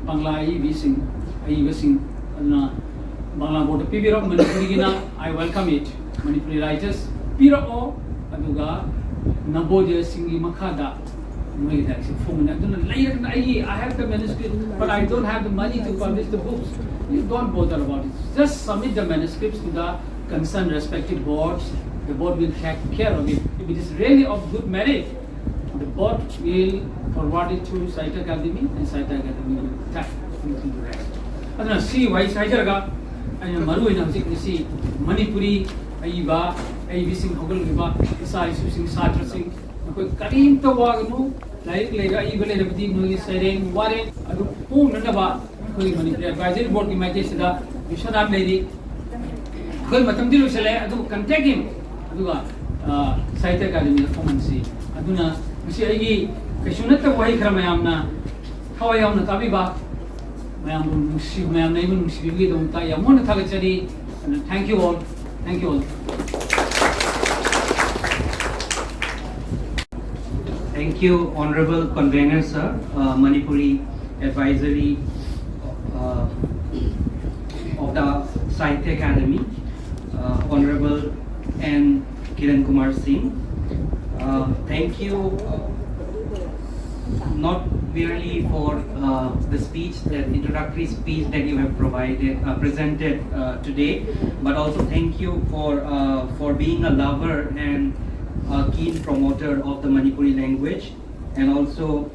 ꯕꯪꯒ꯭ꯂꯥ ꯏꯕꯤꯁꯤꯡ, ꯏꯕꯁꯤꯡ ꯑꯗꯨꯅ ꯕꯪꯒ꯭ꯂꯥ ꯕꯣꯔꯗ ꯄꯤꯕꯤꯔꯣ, ꯃꯅꯤꯄꯨꯔꯤꯒꯤꯅ I welcome it, Manipuri writers ꯄꯤꯔꯛꯑꯣ, ꯑꯗꯨꯒ ꯅꯕꯣꯗꯤꯌꯥꯁꯤꯡꯒꯤ ꯃꯈꯥꯗ ꯃꯣꯏꯒꯤ ꯂꯥꯏꯔꯤꯛꯁꯦ ꯐꯣꯡꯕꯅꯤ꯫ ꯑꯗꯨꯅ ꯂꯩꯔꯒꯅ ꯑꯩꯒꯤ I have the manuscript, but I don't have the money to publish the books. You don't bother about it. Just submit the manuscripts to the concerned respective boards. The board will take care of it. If it is really of good merit, the board will forward it to Sahitya Academy and Sahitya Academy will take it to the rest. ꯑꯗꯨꯅ ꯁꯤ ꯋꯥꯍꯩꯁꯤ ꯍꯥꯏꯖꯔꯒ ꯑꯩꯅ ꯃꯔꯨ ꯑꯣꯏꯅ ꯍꯧꯖꯤꯛ ꯉꯁꯤ ꯃꯅꯤꯄꯨꯔꯤ ꯑꯏꯕ, ꯑꯏꯕꯤꯁꯤꯡ ꯍꯧꯒꯠꯂꯛꯂꯤꯕ ꯏꯆꯥ ꯏꯁꯨꯁꯤꯡ, ꯁꯥꯇ꯭ꯔꯁꯤꯡ, ꯅꯈꯣꯏ ꯀꯔꯤꯝꯇ ꯋꯥꯒꯅꯨ꯫ ꯂꯥꯏꯔꯤꯛ ꯂꯩꯔ, ꯑꯏꯕ ꯂꯩꯔꯕꯗꯤ ꯅꯣꯏꯒꯤ ꯁꯩꯔꯦꯡ ꯋꯥꯔꯦꯡ ꯑꯗꯨ ꯐꯣꯡꯅꯅꯕ ꯑꯩꯈꯣꯏ ꯃꯅꯤꯄꯨꯔꯤ ꯑꯦꯗꯚꯥꯏꯖꯔꯤ ꯕꯣꯔꯗꯀꯤ ꯃꯥꯏꯀꯩꯁꯤꯗ ꯃꯤꯁꯟ ꯑꯃ ꯂꯩꯔꯤ꯫ ꯑꯩꯈꯣꯏ ꯃꯇꯝꯗꯤ ꯂꯣꯏꯁꯤꯜꯂꯦ, ꯑꯗꯨꯕꯨ contact him, ꯑꯗꯨꯒ ꯁꯥꯍꯤꯇ꯭ꯌ ꯑꯦꯀꯥꯗꯃꯤꯗ ꯐꯣꯡꯍꯟꯁꯤ꯫ ꯑꯗꯨꯅ ꯉꯁꯤ ꯑꯩꯒꯤ ꯀꯩꯁꯨ ꯅꯠꯇꯕ ꯋꯥꯍꯩ ꯈꯔ ꯃꯌꯥꯝꯅ ꯊꯋꯥꯏ ꯌꯥꯎꯅ ꯇꯥꯕꯤꯕ, ꯃꯌꯥꯝꯕꯨ ꯅꯨꯡꯁꯤ, ꯃꯌꯥꯝꯅ ꯑꯩꯕꯨ ꯅꯨꯡꯁꯤꯕꯤꯕꯒꯤꯗꯃꯛꯇ ꯌꯥꯝ ꯋꯥꯅ ꯊꯥꯒꯠꯆꯔꯤ꯫ And thank you all. Thank you all. Thank you, Honorable Convener, sir, uh, Manipuri Advisory uh, of the Sahitya Academy, uh, Honorable N Kiran Kumar Singh. Uh, thank you, uh, not merely for uh, the speech, the introductory speech that you have provided, uh, presented uh, today, but also thank you for uh, for being a lover and a keen promoter of the Manipuri language, and also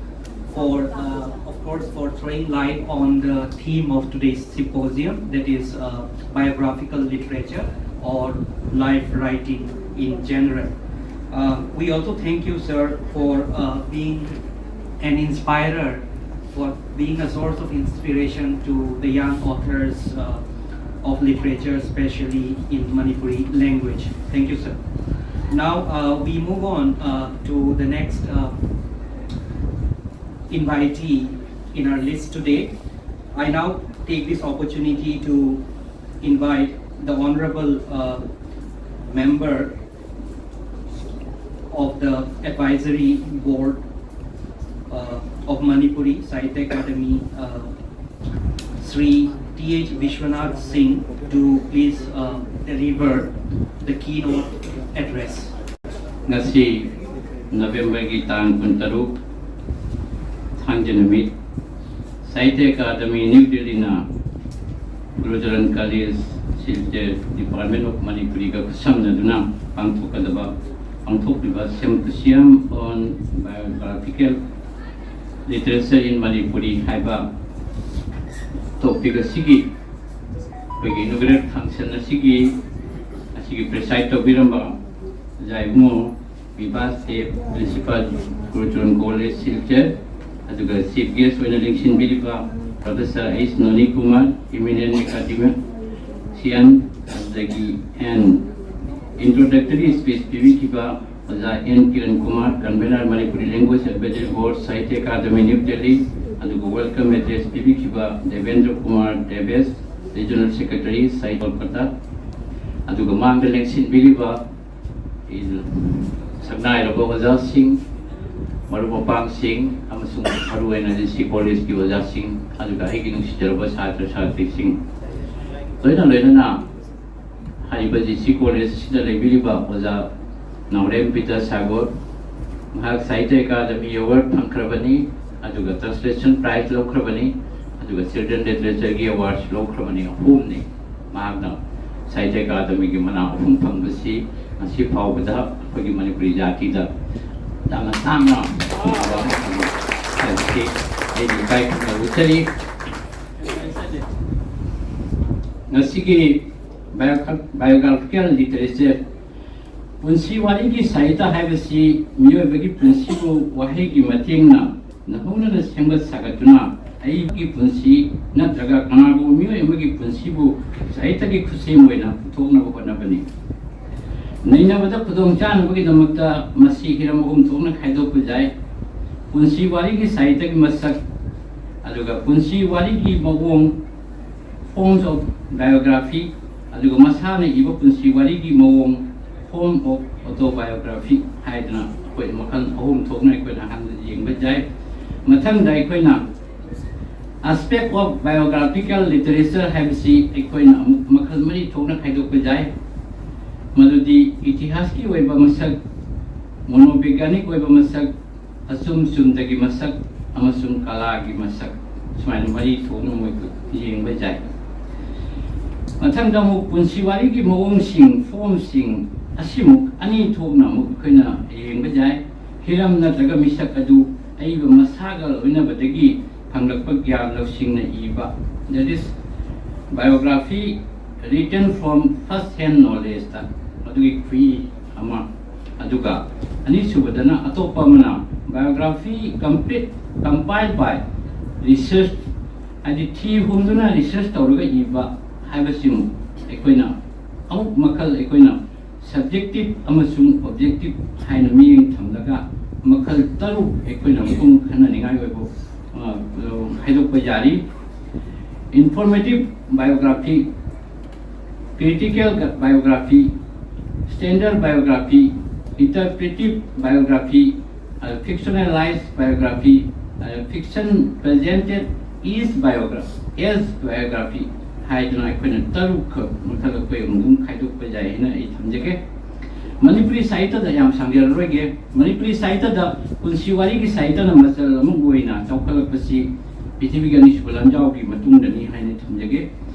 for uh, of course, for throwing light on the theme of today's symposium, that is, uh, biographical literature or life writing in general. Uh, we also thank you, sir, for uh, being an inspirer, for being a source of inspiration to the young authors uh, of literature, especially in Manipuri language. Thank you, sir. Now uh, we move on uh, to the next uh, invitee in our list today. I now take this opportunity to invite the honorable uh, member of the advisory board uh, of Manipuri Sahitya Academy, uh, Sri T H Vishwanath Singh, to please uh, deliver the keynote address. ꯉꯁꯤ ꯅꯕꯦꯝꯕꯔꯒꯤ ꯇꯥꯡ ꯀꯨꯟꯇꯔꯨꯛ, ꯊꯥꯡꯖ ꯅꯨꯃꯤꯠ, ꯁꯥꯍꯤꯇ꯭ꯌ ꯑꯦꯀꯥꯗꯃꯤ ꯅ꯭ꯌꯨ ꯗꯤꯜꯂꯤꯅ Gurucharan college, Silchar, department of ꯃꯅꯤꯄꯨꯔꯤꯒ ꯈꯨꯠꯁꯝꯅꯗꯨꯅ ꯄꯥꯡꯊꯣꯛꯀꯗꯕ, ꯄꯥꯡꯊꯣꯛꯂꯤꯕ Symposium on Biographical Literature in Manipuri ꯍꯥꯏꯕ ꯇꯣꯄꯤꯛ ꯑꯁꯤꯒꯤ ꯑꯩꯈꯣꯏꯒꯤ ꯏꯅꯣꯒ꯭ꯔꯦꯠ ꯐꯪꯁꯟ ꯑꯁꯤꯒꯤ, ꯑꯁꯤꯒꯤ ꯄ꯭ꯔꯤꯁꯥꯏꯠ ꯇꯧꯕꯤꯔꯝꯕ ꯑꯣꯖꯥ ꯏꯕꯨꯡꯉꯣ ꯕꯤꯕꯥꯁ ꯗꯦꯕ, ꯄ꯭ꯔꯤꯟꯁꯤꯄꯥꯜ ꯒꯨꯔꯨꯆꯔꯟ ꯀꯣꯂꯦꯖ ꯁꯤꯜꯆꯔ, ꯑꯗꯨꯒ ꯆꯤꯐ ꯒꯦꯁ ꯑꯣꯏꯅ ꯂꯦꯡꯁꯤꯟꯕꯤꯔꯤꯕ ꯄ꯭ꯔꯣꯐꯦꯁꯔ ꯑꯩꯆ ꯅꯣꯅꯤ ꯀꯨꯃꯥꯔ, ꯏꯃꯤꯅꯦꯟ ꯑꯦꯀꯥꯗꯦꯃꯤꯁꯤꯌꯟ, ꯑꯗꯨꯗꯒꯤ ꯑꯦꯟ ꯏꯟꯇ꯭ꯔꯣꯗꯛꯇꯔꯤ ꯁ꯭ꯄꯤꯆ ꯄꯤꯕꯤꯈꯤꯕ Oja N Kiran Kumar, convener Manipuri language advisory board Sahitya Akademi New Delhi, ꯑꯗꯨꯒ ꯋꯦꯜꯀꯝ ꯑꯦꯗ꯭ꯔꯦꯁ ꯄꯤꯕꯤꯈꯤꯕ ꯗꯦꯕꯦꯟꯗ꯭ꯔ ꯀꯨꯃꯥꯔ ꯗꯦꯕꯦꯁ, ꯔꯤꯖꯅꯦꯜ ꯁꯦꯀ꯭ꯔꯦꯇꯔꯤ ꯁꯥꯍꯤꯇ꯭ꯌ ꯀꯣꯜꯀꯇꯥ, ꯑꯗꯨꯒ ꯃꯥꯡꯗ ꯂꯦꯡꯁꯤꯟꯕꯤꯔꯤꯕ ꯁꯛꯅꯥꯏꯔꯕ ꯑꯣꯖꯥꯁꯤꯡ, ꯃꯔꯨꯞ ꯃꯄꯥꯡꯁꯤꯡ, ꯑꯃꯁꯨꯡ ꯃꯔꯨꯑꯣꯏꯅ ꯖꯤ ꯁꯤ ꯀꯣꯂꯦꯖꯀꯤ ꯑꯣꯖꯥꯁꯤꯡ, ꯑꯗꯨꯒ ꯑꯩꯒꯤ ꯅꯨꯡꯁꯤꯖꯔꯕ ꯁꯥꯇ꯭ꯔ ꯁꯥꯇ꯭ꯔꯤꯁꯤꯡ, ꯂꯣꯏꯅ ꯂꯣꯏꯅꯅ ꯍꯥꯏꯔꯤꯕ ꯖꯤ ꯁꯤ ꯀꯣꯂꯦꯖ ꯑꯁꯤꯗ ꯂꯩꯕꯤꯔꯤꯕ ꯑꯣꯖꯥ ꯅꯥꯎꯔꯦꯝ ꯕꯤꯗ꯭ꯌꯥꯁꯥꯒꯔ, ꯃꯍꯥꯛ ꯁꯥꯍꯤꯇ꯭ꯌ ꯑꯦꯀꯥꯗꯃꯤ ꯑꯦꯋꯥꯔꯗ ꯐꯪꯈ꯭ꯔꯕꯅꯤ, ꯑꯗꯨꯒ ꯇ꯭ꯔꯥꯟꯁꯂꯦꯁꯟ ꯄ꯭ꯔꯥꯏꯖ ꯂꯧꯈ꯭ꯔꯕꯅꯤ, ꯑꯗꯨꯒ ꯆꯤꯜꯗ꯭ꯔꯦꯟ ꯂꯤꯇꯔꯦꯆꯔꯒꯤ ꯑꯦꯋꯥꯔꯗꯁꯨ ꯂꯧꯈ꯭ꯔꯕꯅꯤ꯫ ꯑꯍꯨꯝꯅꯤ ꯃꯍꯥꯛꯅ ꯁꯥꯍꯤꯇ꯭ꯌ ꯑꯦꯀꯥꯗꯃꯤꯒꯤ ꯃꯅꯥ ꯑꯍꯨꯝ ꯐꯪꯕꯁꯤ ꯉꯁꯤ ꯐꯥꯎꯕꯗ ꯑꯩꯈꯣꯏꯒꯤ ꯃꯅꯤꯄꯨꯔꯤ ꯖꯥꯇꯤꯗ ꯌꯥꯝꯅ ꯇꯥꯡꯅ ꯐꯪꯕ ꯑꯃꯈꯛꯅꯤ ꯍꯥꯏꯕꯁꯤ ꯑꯩꯒꯤ ꯏꯀꯥꯏ ꯈꯨꯝꯅꯕ ꯎꯠꯆꯔꯤ꯫ ꯉꯁꯤꯒꯤ bio-, biographical literature, ꯄꯨꯟꯁꯤ ꯋꯥꯔꯤꯒꯤ ꯁꯥꯍꯤꯇ ꯍꯥꯏꯕꯁꯤ ꯃꯤꯑꯣꯏꯕꯒꯤ ꯄꯨꯟꯁꯤꯕꯨ ꯋꯥꯍꯩꯒꯤ ꯃꯇꯦꯡꯅ ꯅꯧꯍꯧꯅꯅ ꯁꯦꯝꯒꯠ ꯁꯥꯒꯠꯇꯨꯅ ꯑꯩꯒꯤ ꯄꯨꯟꯁꯤ ꯅꯠꯇ꯭ꯔꯒ ꯀꯅꯥꯒꯨꯝꯕ ꯃꯤꯑꯣꯏ ꯑꯃꯒꯤ ꯄꯨꯟꯁꯤꯕꯨ ꯁꯥꯍꯤꯇꯒꯤ ꯈꯨꯠꯁꯦꯝ ꯑꯣꯏꯅ ꯄꯨꯊꯣꯛꯅꯕ ꯍꯣꯠꯅꯕꯅꯤ꯫ ꯅꯩꯅꯕꯗ ꯈꯨꯗꯣꯡ ꯆꯥꯅꯕꯒꯤꯗꯃꯛꯇ ꯃꯁꯤ ꯍꯤꯔꯝ ꯑꯍꯨꯝ ꯊꯣꯛꯅ ꯈꯥꯏꯗꯣꯛꯄ ꯌꯥꯏ: ꯄꯨꯟꯁꯤ ꯋꯥꯔꯤꯒꯤ ꯁꯥꯍꯤꯇꯒꯤ ꯃꯁꯛ, ꯑꯗꯨꯒ ꯄꯨꯟꯁꯤ ꯋꯥꯔꯤꯒꯤ ꯃꯑꯣꯡ, forms of biography, ꯑꯗꯨꯒ ꯃꯁꯥꯅ ꯏꯕ ꯄꯨꯟꯁꯤ ꯋꯥꯔꯤꯒꯤ ꯃꯑꯣꯡ, form of autobiography ꯍꯥꯏꯗꯅ ꯑꯩꯈꯣꯏ ꯃꯈꯜ ꯑꯍꯨꯝ ꯊꯣꯛꯅ ꯑꯩꯈꯣꯏꯅ ꯑꯍꯥꯟꯕꯗ ꯌꯦꯡꯕ ꯌꯥꯏ꯫ ꯃꯊꯪꯗ ꯑꯩꯈꯣꯏꯅ aspect of biographical literature ꯍꯥꯏꯕꯁꯤ ꯑꯩꯈꯣꯏꯅ ꯑꯃꯨꯛ ꯃꯈꯜ ꯃꯔꯤ ꯊꯣꯛꯅ ꯈꯥꯏꯗꯣꯛꯄ ꯌꯥꯏ꯫ ꯃꯗꯨꯗꯤ ꯏꯇꯤꯍꯥꯁꯀꯤ ꯑꯣꯏꯕ ꯃꯁꯛ, ꯃꯣꯅꯣꯕꯤꯒ꯭ꯌꯥꯅꯤꯛ ꯑꯣꯏꯕ ꯃꯁꯛ, ꯑꯆꯨꯝ ꯆꯨꯝꯗꯒꯤ ꯃꯁꯛ ꯑꯃꯁꯨꯡ ꯀꯂꯥꯒꯤ ꯃꯁꯛ, ꯁꯨꯃꯥꯏꯅ ꯃꯔꯤ ꯊꯣꯛꯅ ꯃꯣꯏ ꯌꯦꯡꯕ ꯌꯥꯏ꯫ ꯃꯊꯪꯗ ꯑꯃꯨꯛ ꯄꯨꯟꯁꯤ ꯋꯥꯔꯤꯒꯤ ꯃꯑꯣꯡꯁꯤꯡ, ꯐꯣꯝꯁꯤꯡ ꯑꯁꯤꯃꯨꯛ ꯑꯅꯤ ꯊꯣꯛꯅ ꯑꯃꯨꯛ ꯑꯩꯈꯣꯏꯅ ꯌꯦꯡꯕ ꯌꯥꯏ꯫ ꯍꯤꯔꯝ ꯅꯠꯇ꯭ꯔꯒ ꯃꯤꯁꯛ ꯑꯗꯨ ꯑꯏꯕ ꯃꯁꯥꯒ ꯂꯣꯏꯅꯕꯗꯒꯤ ꯐꯪꯂꯛꯄ ꯒ꯭ꯌꯥꯟ ꯂꯧꯁꯤꯡꯅ ꯏꯕ, that is, biography written from first hand knowledge ꯇ, ꯑꯗꯨꯒꯤ ꯈꯨꯏ ꯑꯃ꯫ ꯑꯗꯨꯒ ꯑꯅꯤꯁꯨꯕꯗꯅ ꯑꯇꯣꯞꯄ ꯑꯃꯅ biography complete, compiled by research, ꯍꯥꯏꯗꯤ ꯊꯤ ꯍꯨꯝꯗꯨꯅ research ꯇꯧꯔꯒ ꯏꯕ ꯍꯥꯏꯕꯁꯤꯃꯨꯛ ꯑꯩꯈꯣꯏꯅ ꯑꯃꯨꯛ ꯃꯈꯜ ꯑꯩꯈꯣꯏꯅ subjective ꯑꯃꯁꯨꯡ objective ꯍꯥꯏꯅ ꯃꯤꯠꯌꯦꯡ ꯊꯝꯂꯒ ꯃꯈꯜ ꯇꯔꯨꯛ ꯑꯩꯈꯣꯏꯅ ꯃꯄꯨꯡ ꯈꯟꯅꯅꯤꯡꯉꯥꯏ ꯑꯣꯏꯕ, ꯑ, ꯈꯥꯏꯗꯣꯛꯄ ꯌꯥꯔꯤ꯫ Informative biography, critical biography, standard biography, interpretive biography, ꯑꯗ fictionalized biography, ꯑꯗ fiction presented as biography, as biography ꯍꯥꯏꯗꯅ ꯑꯩꯈꯣꯏꯅ ꯇꯔꯨꯛꯈꯛ ꯃꯈꯜ ꯑꯩꯈꯣꯏ ꯑꯃꯨꯛ ꯈꯥꯏꯗꯣꯛꯄ ꯌꯥꯏ ꯍꯥꯏꯅ ꯑꯩ ꯊꯝꯖꯒꯦ꯫ ꯃꯅꯤꯄꯨꯔꯤ ꯁꯥꯍꯤꯇꯗ ꯌꯥꯝ ꯁꯥꯡꯖꯔꯔꯣꯏꯒꯦ꯫ ꯃꯅꯤꯄꯨꯔꯤ ꯁꯥꯍꯤꯇꯗ ꯄꯨꯟꯁꯤ ꯋꯥꯔꯤꯒꯤ ꯁꯥꯍꯤꯇꯅ ꯃꯆꯜ ꯑꯃ ꯑꯣꯏꯅ ꯆꯥꯎꯈꯠꯂꯛꯄꯁꯤ ꯄ꯭ꯔꯤꯊꯤꯕꯤꯒꯤ ꯑꯅꯤꯁꯨꯕ ꯂꯥꯟꯖꯥꯎꯒꯤ ꯃꯇꯨꯡꯗꯅꯤ ꯍꯥꯏꯅ ꯊꯝꯖꯒꯦ꯫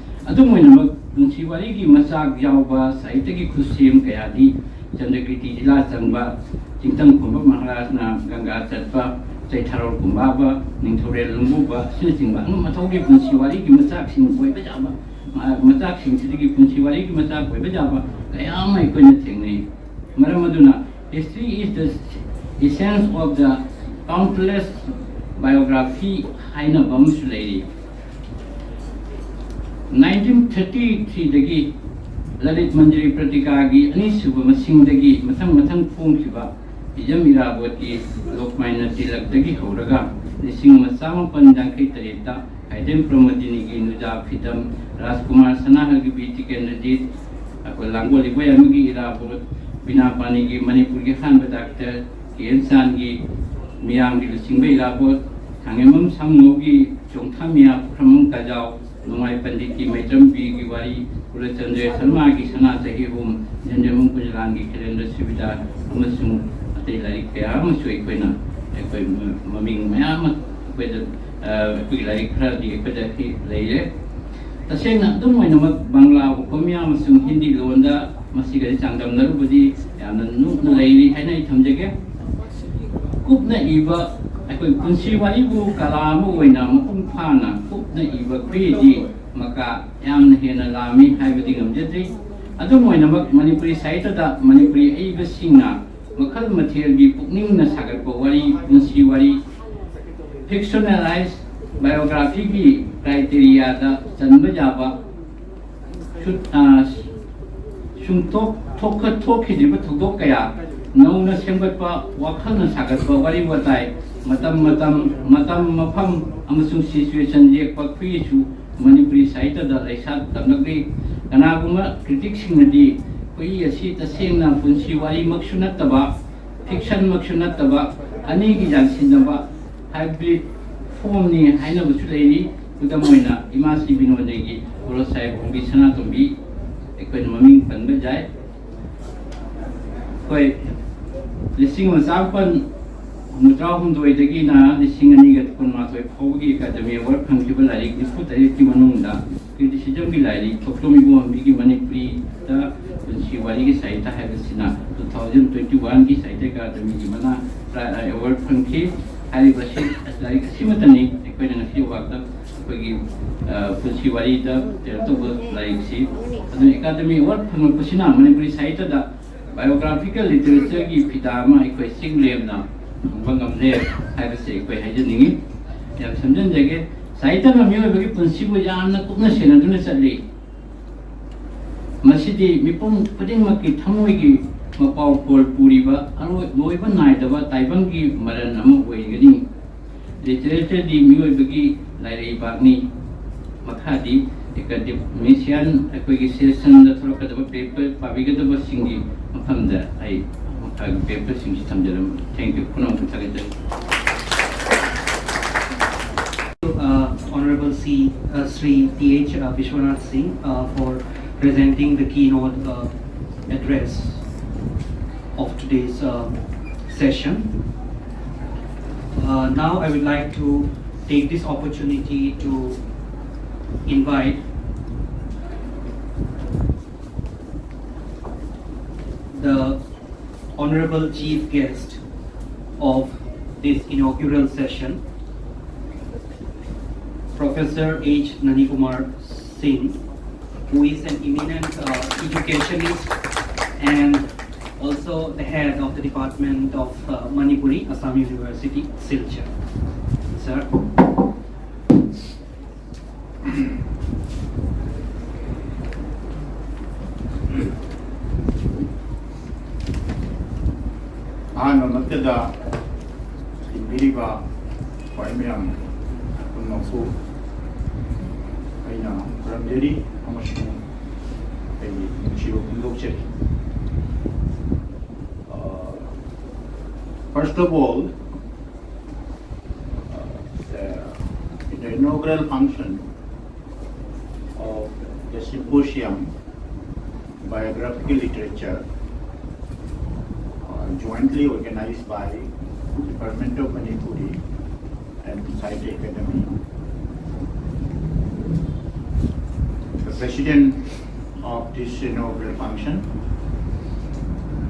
ꯑꯗꯨꯝ ꯑꯣꯏꯅꯃꯛ, ꯄꯨꯟꯁꯤ ꯋꯥꯔꯤꯒꯤ ꯃꯆꯥꯛ ꯌꯥꯎꯕ ꯁꯥꯍꯤꯇꯒꯤ ꯈꯨꯠꯁꯦꯝ ꯀꯌꯥꯗꯤ ꯆꯟꯗ꯭ꯔꯀꯤꯔꯇꯤ ꯖꯤꯂꯥ ꯆꯪꯕ, ꯆꯤꯡꯇꯝ ꯈꯣꯝꯕ ꯃꯍꯥꯔꯥꯖꯅ ꯒꯪꯒꯥ ꯆꯠꯄ, ꯁꯩꯊꯥꯔꯣꯜ ꯀꯨꯝꯕꯥꯕ, ꯅꯤꯡꯊꯧꯔꯦꯜ ꯂꯨꯝꯕꯨꯕ ꯑꯁꯤꯅꯆꯤꯡꯕ ꯑꯉꯝ ꯑꯊꯧꯒꯤ ꯄꯨꯟꯁꯤ ꯋꯥꯔꯤꯒꯤ ꯃꯆꯥꯛꯁꯤꯡ ꯑꯣꯏꯕ ꯌꯥꯕ, ꯃ-, ꯃꯆꯥꯛꯁꯤꯡꯁꯤꯗꯒꯤ ꯄꯨꯟꯁꯤ ꯋꯥꯔꯤꯒꯤ ꯃꯆꯥꯛ ꯑꯣꯏꯕ ꯌꯥꯕ ꯀꯌꯥ ꯑꯃ ꯑꯩꯈꯣꯏꯅ ꯊꯦꯡꯅꯩ꯫ ꯃꯔꯝ ꯑꯗꯨꯅ, "History is the essence of the countless biography" ꯍꯥꯏꯅꯕ ꯑꯃꯁꯨ ꯂꯩꯔꯤ꯫ ꯅꯥꯏꯟꯇꯤꯟ ꯊꯥꯔꯇꯤ ꯊ꯭ꯔꯤꯗꯒꯤ ꯂꯂꯤꯠ ꯃꯟꯖꯔꯤ ꯄ꯭ꯔꯇꯤꯀꯥꯒꯤ ꯑꯅꯤꯁꯨꯕ ꯃꯁꯤꯡꯗꯒꯤ ꯃꯊꯪ ꯃꯊꯪ ꯐꯣꯡꯈꯤꯕ ꯍꯤꯖꯝ ꯏꯔꯥꯕꯣꯠꯀꯤ ꯂꯣꯛꯃꯥꯏꯅ ꯇꯤꯂꯛꯇꯒꯤ ꯍꯧꯔꯒ ꯂꯤꯁꯤꯡ ꯑꯃ ꯆꯥꯃꯥꯄꯟ ꯌꯥꯡꯈꯩ ꯇꯔꯦꯠꯇ ꯍꯥꯏꯗꯦꯟ ꯄ꯭ꯔꯃꯣꯗꯤꯅꯤꯒꯤ ꯅꯨꯖꯥ ꯐꯤꯗꯝ, ꯔꯥꯖꯀꯨꯃꯥꯔ ꯁꯅꯥꯍꯜꯒꯤ ꯕꯤꯔ ꯇꯤꯀꯦꯟꯗ꯭ꯔꯖꯤꯠ, ꯑꯩꯈꯣꯏ ꯂꯥꯡꯒꯣꯜ ꯏꯕꯣꯌꯥꯏꯃꯒꯤ ꯏꯔꯥꯕꯣꯠ, ꯕꯤꯅꯥ ꯄꯥꯅꯤꯒꯤ ꯃꯅꯤꯄꯨꯔꯒꯤ ꯑꯍꯥꯟꯕ ꯗꯥꯛꯇꯔ ꯀꯦ ꯑꯦꯟ ꯆꯥꯟꯒꯤ ꯃꯤꯌꯥꯝꯒꯤ ꯂꯨꯆꯤꯡꯕ ꯏꯔꯥꯕꯣꯠ, ꯊꯥꯡꯉꯦꯝꯕꯝ ꯁꯥꯃꯨꯒꯤ ꯆꯣꯡꯊꯥ ꯃꯤꯌꯥ ꯄꯨꯈ꯭ꯔꯝꯕꯝ ꯀꯖꯥꯎ, ꯅꯣꯡꯃꯥꯏ ꯄꯟꯗꯤꯠꯀꯤ ꯃꯩꯇ꯭ꯔꯝ ꯕꯤꯔꯒꯤ ꯋꯥꯔꯤ, ꯀꯨꯂꯆꯟꯗ꯭ꯔ ꯁꯔꯃꯥꯒꯤ ꯁꯅꯥ ꯆꯍꯤ ꯑꯍꯨꯝ, ꯖꯟꯖꯃꯨ ꯀꯨꯖꯂꯥꯟꯒꯤ ꯈꯦꯂꯦꯟꯗ꯭ꯔ ꯁꯨꯕꯤꯗꯥ ꯑꯃꯁꯨꯡ ꯑꯇꯩ ꯂꯥꯏꯔꯤꯛ ꯀꯌꯥ ꯑꯃꯁꯨ ꯑꯩꯈꯣꯏꯅ, ꯑꯩꯈꯣꯏ ꯃ-, ꯃꯃꯤꯡ ꯃꯌꯥꯝ ꯑꯃ ꯑꯩꯈꯣꯏꯗ, ꯑ, ꯑꯩꯈꯣꯏꯒꯤ ꯂꯥꯏꯔꯤꯛ ꯈꯔꯗꯤ ꯑꯩꯈꯣꯏꯗ ꯍꯤ-, ꯂꯩꯔꯦ꯫ ꯇꯁꯦꯡꯅ ꯑꯗꯨꯝ ꯑꯣꯏꯅꯃꯛ ꯕꯪꯂꯥ, ꯑꯣꯀꯣꯃꯤꯌꯥ ꯑꯃꯁꯨꯡ ꯍꯤꯟꯗꯤ ꯂꯣꯟꯗ ꯃꯁꯤꯒꯗꯤ ꯆꯥꯡꯗꯝꯅꯔꯨꯕꯗꯤ ꯌꯥꯝꯅ ꯅꯣꯛꯅ ꯂꯩꯔꯤ ꯍꯥꯏꯅ ꯑꯩ ꯊꯝꯖꯒꯦ꯫ ꯀꯨꯞꯅ ꯏꯕ, ꯑꯩꯈꯣꯏ ꯄꯨꯟꯁꯤ ꯋꯥꯔꯤꯕꯨ ꯀꯂꯥ ꯑꯃ ꯑꯣꯏꯅ ꯃꯄꯨꯡ ꯐꯥꯅ ꯀꯨꯞꯅ ꯏꯕ ꯈꯨꯍꯤꯗꯤ ꯃꯀꯥ ꯌꯥꯝꯅ ꯍꯦꯟꯅ ꯂꯥꯝꯃꯤ ꯍꯥꯏꯕꯗꯤ ꯉꯝꯖꯗ꯭ꯔꯤ꯫ ꯑꯗꯨꯝ ꯑꯣꯏꯅꯃꯛ, ꯃꯅꯤꯄꯨꯔꯤ ꯁꯥꯍꯤꯇ꯭ꯌꯗ ꯃꯅꯤꯄꯨꯔꯤ ꯑꯏꯕꯁꯤꯡꯅ ꯃꯈꯜ ꯃꯊꯦꯜꯒꯤ ꯄꯨꯛꯅꯤꯡꯅ ꯁꯥꯒꯠꯄ ꯋꯥꯔꯤ, ꯄꯨꯟꯁꯤ ꯋꯥꯔꯤ, fictionalized biographyꯒꯤ criteriaꯗ ꯆꯟꯕ ꯌꯥꯕ ꯁꯨ-, ꯑ, ꯁꯨꯝꯊꯣꯛ-, ꯊꯣꯛꯈ-, ꯊꯣꯛꯈꯤꯗ꯭ꯔꯤꯕ ꯊꯧꯗꯣꯛ ꯀꯌꯥ ꯅꯧꯅ ꯁꯦꯝꯒꯠꯄ, ꯋꯥꯈꯜꯅ ꯁꯥꯒꯠꯄ ꯋꯥꯔꯤ ꯋꯥꯇꯥꯏ, ꯃꯇꯝ, ꯃꯇꯝ, ꯃꯇꯝ, ꯃꯐꯝ ꯑꯃꯁꯨꯡ situation ꯌꯦꯛꯄ ꯈꯨꯍꯤꯁꯨ ꯃꯅꯤꯄꯨꯔꯤ ꯁꯥꯍꯤꯇ꯭ꯌꯗ ꯂꯩꯁꯥ ꯇꯝꯂꯛꯂꯤ꯫ ꯀꯅꯥꯒꯨꯝꯕ criticꯁꯤꯡꯅꯗꯤ ꯈꯨꯍꯤ ꯑꯁꯤ ꯇꯁꯦꯡꯅ ꯄꯨꯟꯁꯤ ꯋꯥꯔꯤꯃꯛꯁꯨ ꯅꯠꯇꯕ, fictionꯃꯛꯁꯨ ꯅꯠꯇꯕ, ꯑꯅꯤꯒꯤ ꯌꯥꯟꯁꯤꯟꯅꯕ hybrid formꯅꯤ ꯍꯥꯏꯅꯕꯁꯨ ꯂꯩꯔꯤ꯫ ꯈꯨꯗꯝ ꯑꯣꯏꯅ, ꯏꯃꯥ ꯁꯤ ꯕꯤꯅꯣꯗꯤꯒꯤ ꯄꯣꯂꯣꯁꯥꯏ ꯄꯣꯝꯕꯤ ꯁꯅꯥꯇꯣꯝꯕꯤ ꯑꯩꯈꯣꯏꯅ ꯃꯃꯤꯡ ꯄꯟꯕ ꯌꯥꯏ꯫ ꯑꯩꯈꯣꯏ ꯂꯤꯁꯤꯡ ꯑꯃ ꯆꯥꯃꯥꯄꯟ ꯍꯨꯝꯐꯨꯇꯔꯥ ꯍꯨꯝꯗꯣꯏꯗꯒꯤꯅ ꯂꯤꯁꯤꯡ ꯑꯅꯤꯒ ꯀꯨꯟꯃꯥꯊꯣꯏ ꯐꯥꯎꯕꯒꯤ Academy Award ꯐꯪꯈꯤꯕ ꯂꯥꯏꯔꯤꯛ ꯅꯤꯐꯨ ꯇꯔꯦꯠꯀꯤ ꯃꯅꯨꯡꯗ criticismꯒꯤ ꯂꯥꯏꯔꯤꯛ ꯊꯣꯛꯆꯣꯝ ꯏꯕꯣꯝꯕꯤꯒꯤ ꯃꯅꯤꯄꯨꯔꯤꯗ ꯄꯨꯟꯁꯤ ꯋꯥꯔꯤꯒꯤ ꯁꯥꯍꯤꯇ꯭ꯌ ꯍꯥꯏꯕꯁꯤꯅ two thousand twenty oneꯒꯤ Sahitya Academyꯒꯤ ꯃꯅꯥ award ꯐꯪꯈꯤ꯫ ꯍꯥꯏꯔꯤꯕꯁꯤ ꯂꯥꯏꯔꯤꯛ ꯑꯁꯤꯃꯛꯇꯅꯤ ꯑꯩꯈꯣꯏꯅ ꯉꯁꯤ ꯋꯥꯛꯇ ꯑꯩꯈꯣꯏꯒꯤ, ꯑ, ꯄꯨꯟꯁꯤ ꯋꯥꯔꯤꯗ ꯀꯩꯅꯣ ꯇꯧꯕ ꯂꯥꯏꯔꯤꯛꯁꯤ꯫ ꯑꯗꯨꯅ ꯑꯦꯀꯥꯗꯃꯤ ꯑꯦꯋꯥꯔꯗ ꯐꯪꯂꯛꯄꯁꯤꯅ ꯃꯅꯤꯄꯨꯔꯤ ꯁꯥꯍꯤꯇ꯭ꯌꯗ ꯕꯥꯏꯑꯣꯒ꯭ꯔꯥꯐꯤꯀꯦꯜ ꯂꯤꯇꯔꯦꯆꯔꯒꯤ ꯐꯤꯗꯥ ꯑꯃ ꯑꯩꯈꯣꯏ ꯆꯤꯡ ꯂꯦꯝꯅ ꯐꯪꯕ ꯉꯝꯂꯦ ꯍꯥꯏꯕꯁꯤ ꯑꯩꯈꯣꯏ ꯍꯥꯏꯖꯅꯤꯡꯏ꯫ ꯌꯥꯝ ꯁꯝꯖꯤꯟꯖꯒꯦ꯫ ꯁꯥꯍꯤꯇ꯭ꯌꯅ ꯃꯤꯑꯣꯏꯕꯒꯤ ꯄꯨꯟꯁꯤꯕꯨ ꯌꯥꯝꯅ ꯀꯨꯞꯅ ꯁꯦꯟꯅꯗꯨꯅ ꯆꯠꯂꯤ꯫ ꯃꯁꯤꯗꯤ ꯃꯤꯄꯨꯝ ꯈꯨꯗꯤꯡꯃꯛꯀꯤ ꯊꯃꯣꯏꯒꯤ ꯃꯄꯥꯎ ꯀꯣꯜ ꯄꯨꯔꯤꯕ ꯑꯔꯣꯏ-, ꯂꯣꯏꯕ ꯅꯥꯏꯗꯕ ꯇꯥꯏꯕꯪꯒꯤ ꯃꯔꯟ ꯑꯃ ꯑꯣꯏꯒꯅꯤ꯫ ꯂꯤꯇꯔꯦꯆꯔꯗꯤ ꯃꯤꯑꯣꯏꯕꯒꯤ ꯂꯥꯏꯔꯩꯕꯥꯛꯅꯤ꯫ ꯃꯈꯥꯗꯤ ꯑꯦꯀꯥꯗꯦꯃꯤꯁꯤꯌꯥꯟ ꯑꯩꯈꯣꯏꯒꯤ ꯁꯦꯁꯟꯗ ꯊꯣꯛꯂꯛꯀꯗꯕ ꯄꯦꯄꯔ ꯄꯥꯕꯤꯒꯗꯕꯁꯤꯡꯒꯤ ꯃꯐꯝꯗ ꯑꯩ ꯃꯈꯥꯒꯤ ꯄꯦꯄꯔꯁꯤꯡꯁꯤ ꯊꯝꯖꯔꯝꯕꯅꯤ꯫ Thank you꯫ ꯄꯨꯝꯅꯃꯛꯄꯨ ꯊꯥꯒꯠꯆꯔꯤ꯫ Uh, Honorable C, uh, Sri T H, uh, Vishwanath Singh, uh, for presenting the keynote, uh, address of today's, uh, session. Uh, now I would like to take this opportunity to invite the honorable chief guest of this inaugural session, Professor H Nanikumar Singh, who is an eminent, uh, educationist and also the head of the Department of, uh, Manipuri, Assam University, Silchar. Sir. ꯑꯍꯥꯟꯕꯃꯛꯇꯗ ꯇꯤꯟꯕꯤꯔꯤꯕ ꯈ꯭ꯋꯥꯏ ꯃꯌꯥꯝ ꯄꯨꯝꯅꯃꯛꯄꯨ ꯑꯩꯅ ꯈꯨꯔꯨꯝꯖꯔꯤ ꯑꯃꯁꯨꯡ ꯑꯩꯒꯤ ꯅꯨꯡꯁꯤꯕ ꯐꯣꯡꯗꯣꯛꯆꯔꯤ꯫ Uh, first of all, uh, the, the inaugural function of the symposium biographical literature, uh, jointly organized by Department of Manipuri and Sahitya Academy. The president of this inaugural function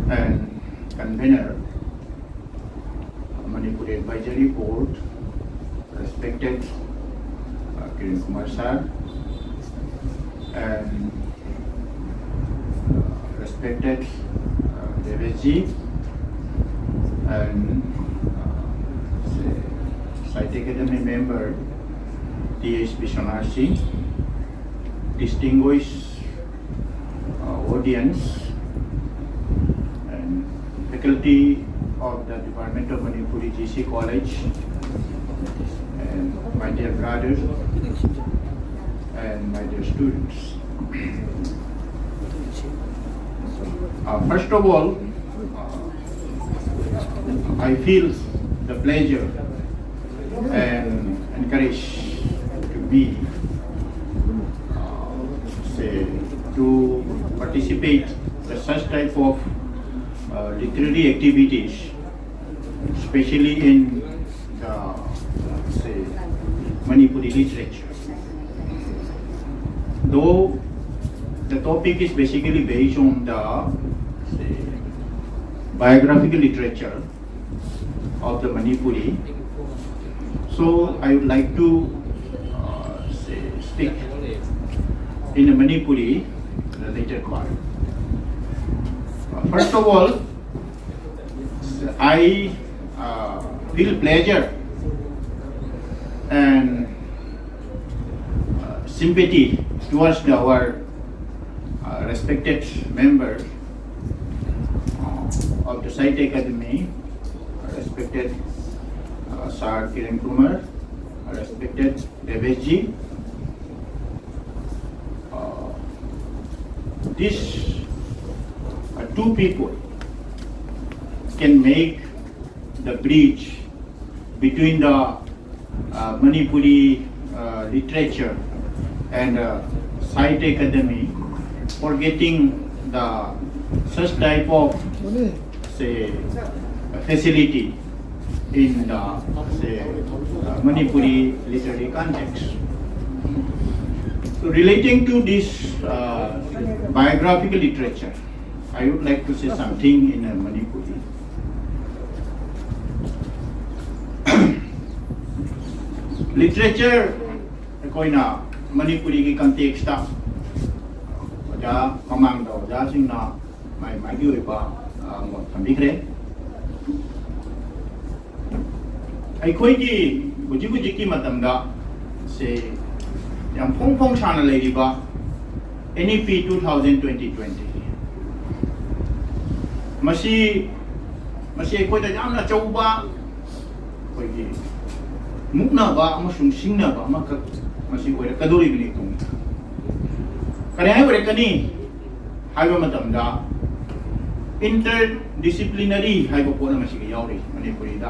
and convener, Manipuri Advisory Advisory Board, respected uh, Kiran Kumar sir, and uh, respected uh, Devesh ji, and uh, say, Sahitya Academy member T H Biswanath Singh, distinguished uh, audience, and faculty of the Department of Manipuri G C College, and my dear brothers and my dear students. Uh, first of all, uh, I feel the pleasure and encourage to be, uh, say, to participate in such type of uh, literary activities, especially in the, say, Manipuri literature. Though the topic is basically based on the, say, biographical literature of the Manipuri, so I would like to uh, say, speak in the Manipuri, the later part. Uh, first of all, I uh, feel pleasure and uh, sympathy towards the, our uh, respected member uh, of the Sahitya Academy, respected uh, Sir Kiran Kumar, respected Devesh ji. Uh, these uh, two people can make the bridge between the uh, Manipuri uh, literature and uh, Sahitya Academy for getting the such type of, say, facility in the, say, uh, Manipuri literary context. So relating to this uh, biographical literature, I would like to say something in uh, Manipuri. Literature ꯑꯩꯈꯣꯏꯅ ꯃꯅꯤꯄꯨꯔꯤꯒꯤ context ꯇ ꯑꯣꯖꯥ, ꯃꯃꯥꯡꯗ ꯑꯣꯖꯥꯁꯤꯡꯅ ꯃꯥꯏ ꯃꯥꯏꯒꯤ ꯑꯣꯏꯕ, ꯑ, ꯃꯣꯠ ꯊꯝꯕꯤꯈ꯭ꯔꯦ꯫ ꯑꯩꯈꯣꯏꯒꯤ ꯍꯧꯖꯤꯛ ꯍꯧꯖꯤꯛꯀꯤ ꯃꯇꯝꯗ ꯁꯦ ꯌꯥꯝ ꯐꯣꯡ ꯐꯣꯡ ꯁꯥꯅ ꯂꯩꯔꯤꯕ N E P two thousand twenty twenty, ꯃꯁꯤ, ꯃꯁꯤ ꯑꯩꯈꯣꯏꯗ ꯌꯥꯝꯅ ꯑꯆꯧꯕ ꯑꯩꯈꯣꯏꯒꯤ ꯃꯨꯛꯅꯕ ꯑꯃꯁꯨꯡ ꯁꯤꯡꯅꯕ ꯑꯃꯈꯛ ꯃꯁꯤ ꯑꯣꯏꯔꯛꯀꯗꯧꯔꯤꯕꯅꯤ꯫ ꯇꯨꯡꯗ ꯀꯔꯤ ꯍꯥꯏ ꯑꯣꯏꯔꯛꯀꯅꯤ ꯍꯥꯏꯕ ꯃꯇꯝꯗ, interdisciplinary ꯍꯥꯏꯕ ꯄꯣꯠ ꯑꯃ ꯁꯤꯒ ꯌꯥꯎꯔꯤ꯫ ꯃꯅꯤꯄꯨꯔꯤꯗ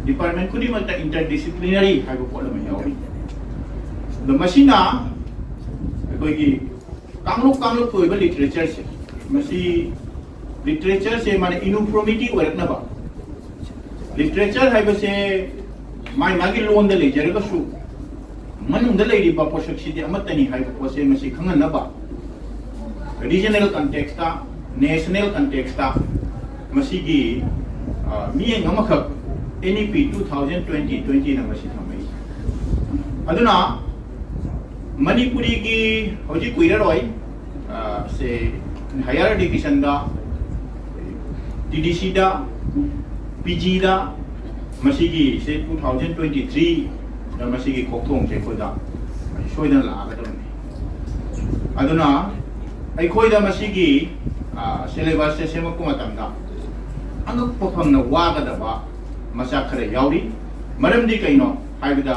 department ꯈꯨꯗꯤꯡꯃꯛꯇ interdisciplinary ꯍꯥꯏꯕ ꯄꯣꯠ ꯑꯃ ꯌꯥꯎꯔꯤ꯫ ꯑꯗꯣ ꯃꯁꯤꯅ ꯑꯩꯈꯣꯏꯒꯤ ꯀꯥꯡꯂꯨꯞ ꯀꯥꯡꯂꯨꯞꯀꯤ ꯑꯣꯏꯕ literature ꯁꯦ, ꯃꯁꯤ literature ꯁꯦ ꯃꯥꯅ uniformity ꯑꯣꯏꯔꯛꯅꯕ, literature ꯍꯥꯏꯕꯁꯦ ꯃꯥꯒꯤ ꯃꯥꯒꯤ ꯂꯣꯟꯗ ꯂꯩꯖꯔꯒꯁꯨ ꯃꯅꯨꯡꯗ ꯂꯩꯔꯤꯕ ꯄꯣꯠꯁꯛꯁꯤꯗꯤ ꯑꯃꯠꯇꯅꯤ ꯍꯥꯏꯕ ꯄꯣꯠꯁꯦ ꯃꯁꯤ ꯈꯪꯍꯟꯅꯕ, regional context ꯇ, national context ꯇ ꯃꯁꯤꯒꯤ, ꯑ, ꯃꯤꯠꯌꯦꯡ ꯑꯃꯈꯛ N E P two thousand twenty twenty ꯅ ꯃꯁꯤ ꯊꯝꯃꯛꯏ꯫ ꯑꯗꯨꯅ ꯃꯅꯤꯄꯨꯔꯤꯒꯤ ꯍꯧꯖꯤꯛ ꯀꯨꯏꯔꯔꯣꯏ, ꯑ, ꯁꯦ higher education ꯗ, T D C ꯗ, P G ꯗ ꯃꯁꯤꯒꯤ ꯁꯦ two thousand twenty three ꯗ ꯃꯁꯤꯒꯤ ꯀꯣꯛꯊꯣꯡꯁꯦ ꯑꯩꯈꯣꯏꯗ ꯁꯣꯏꯗꯅ ꯂꯥꯛꯑꯒꯗꯕꯅꯤ꯫ ꯑꯗꯨꯅ ꯑꯩꯈꯣꯏꯗ ꯃꯁꯤꯒꯤ, ꯑ, syllabus ꯁꯦ ꯁꯦꯝꯃꯛꯄ ꯃꯇꯝꯗ ꯑꯉꯛꯄ ꯐꯪꯅ ꯋꯥꯒꯗꯕ ꯃꯆꯥꯛ ꯈꯔ ꯌꯥꯎꯔꯤ꯫ ꯃꯔꯝꯗꯤ ꯀꯩꯅꯣ ꯍꯥꯏꯕꯗ,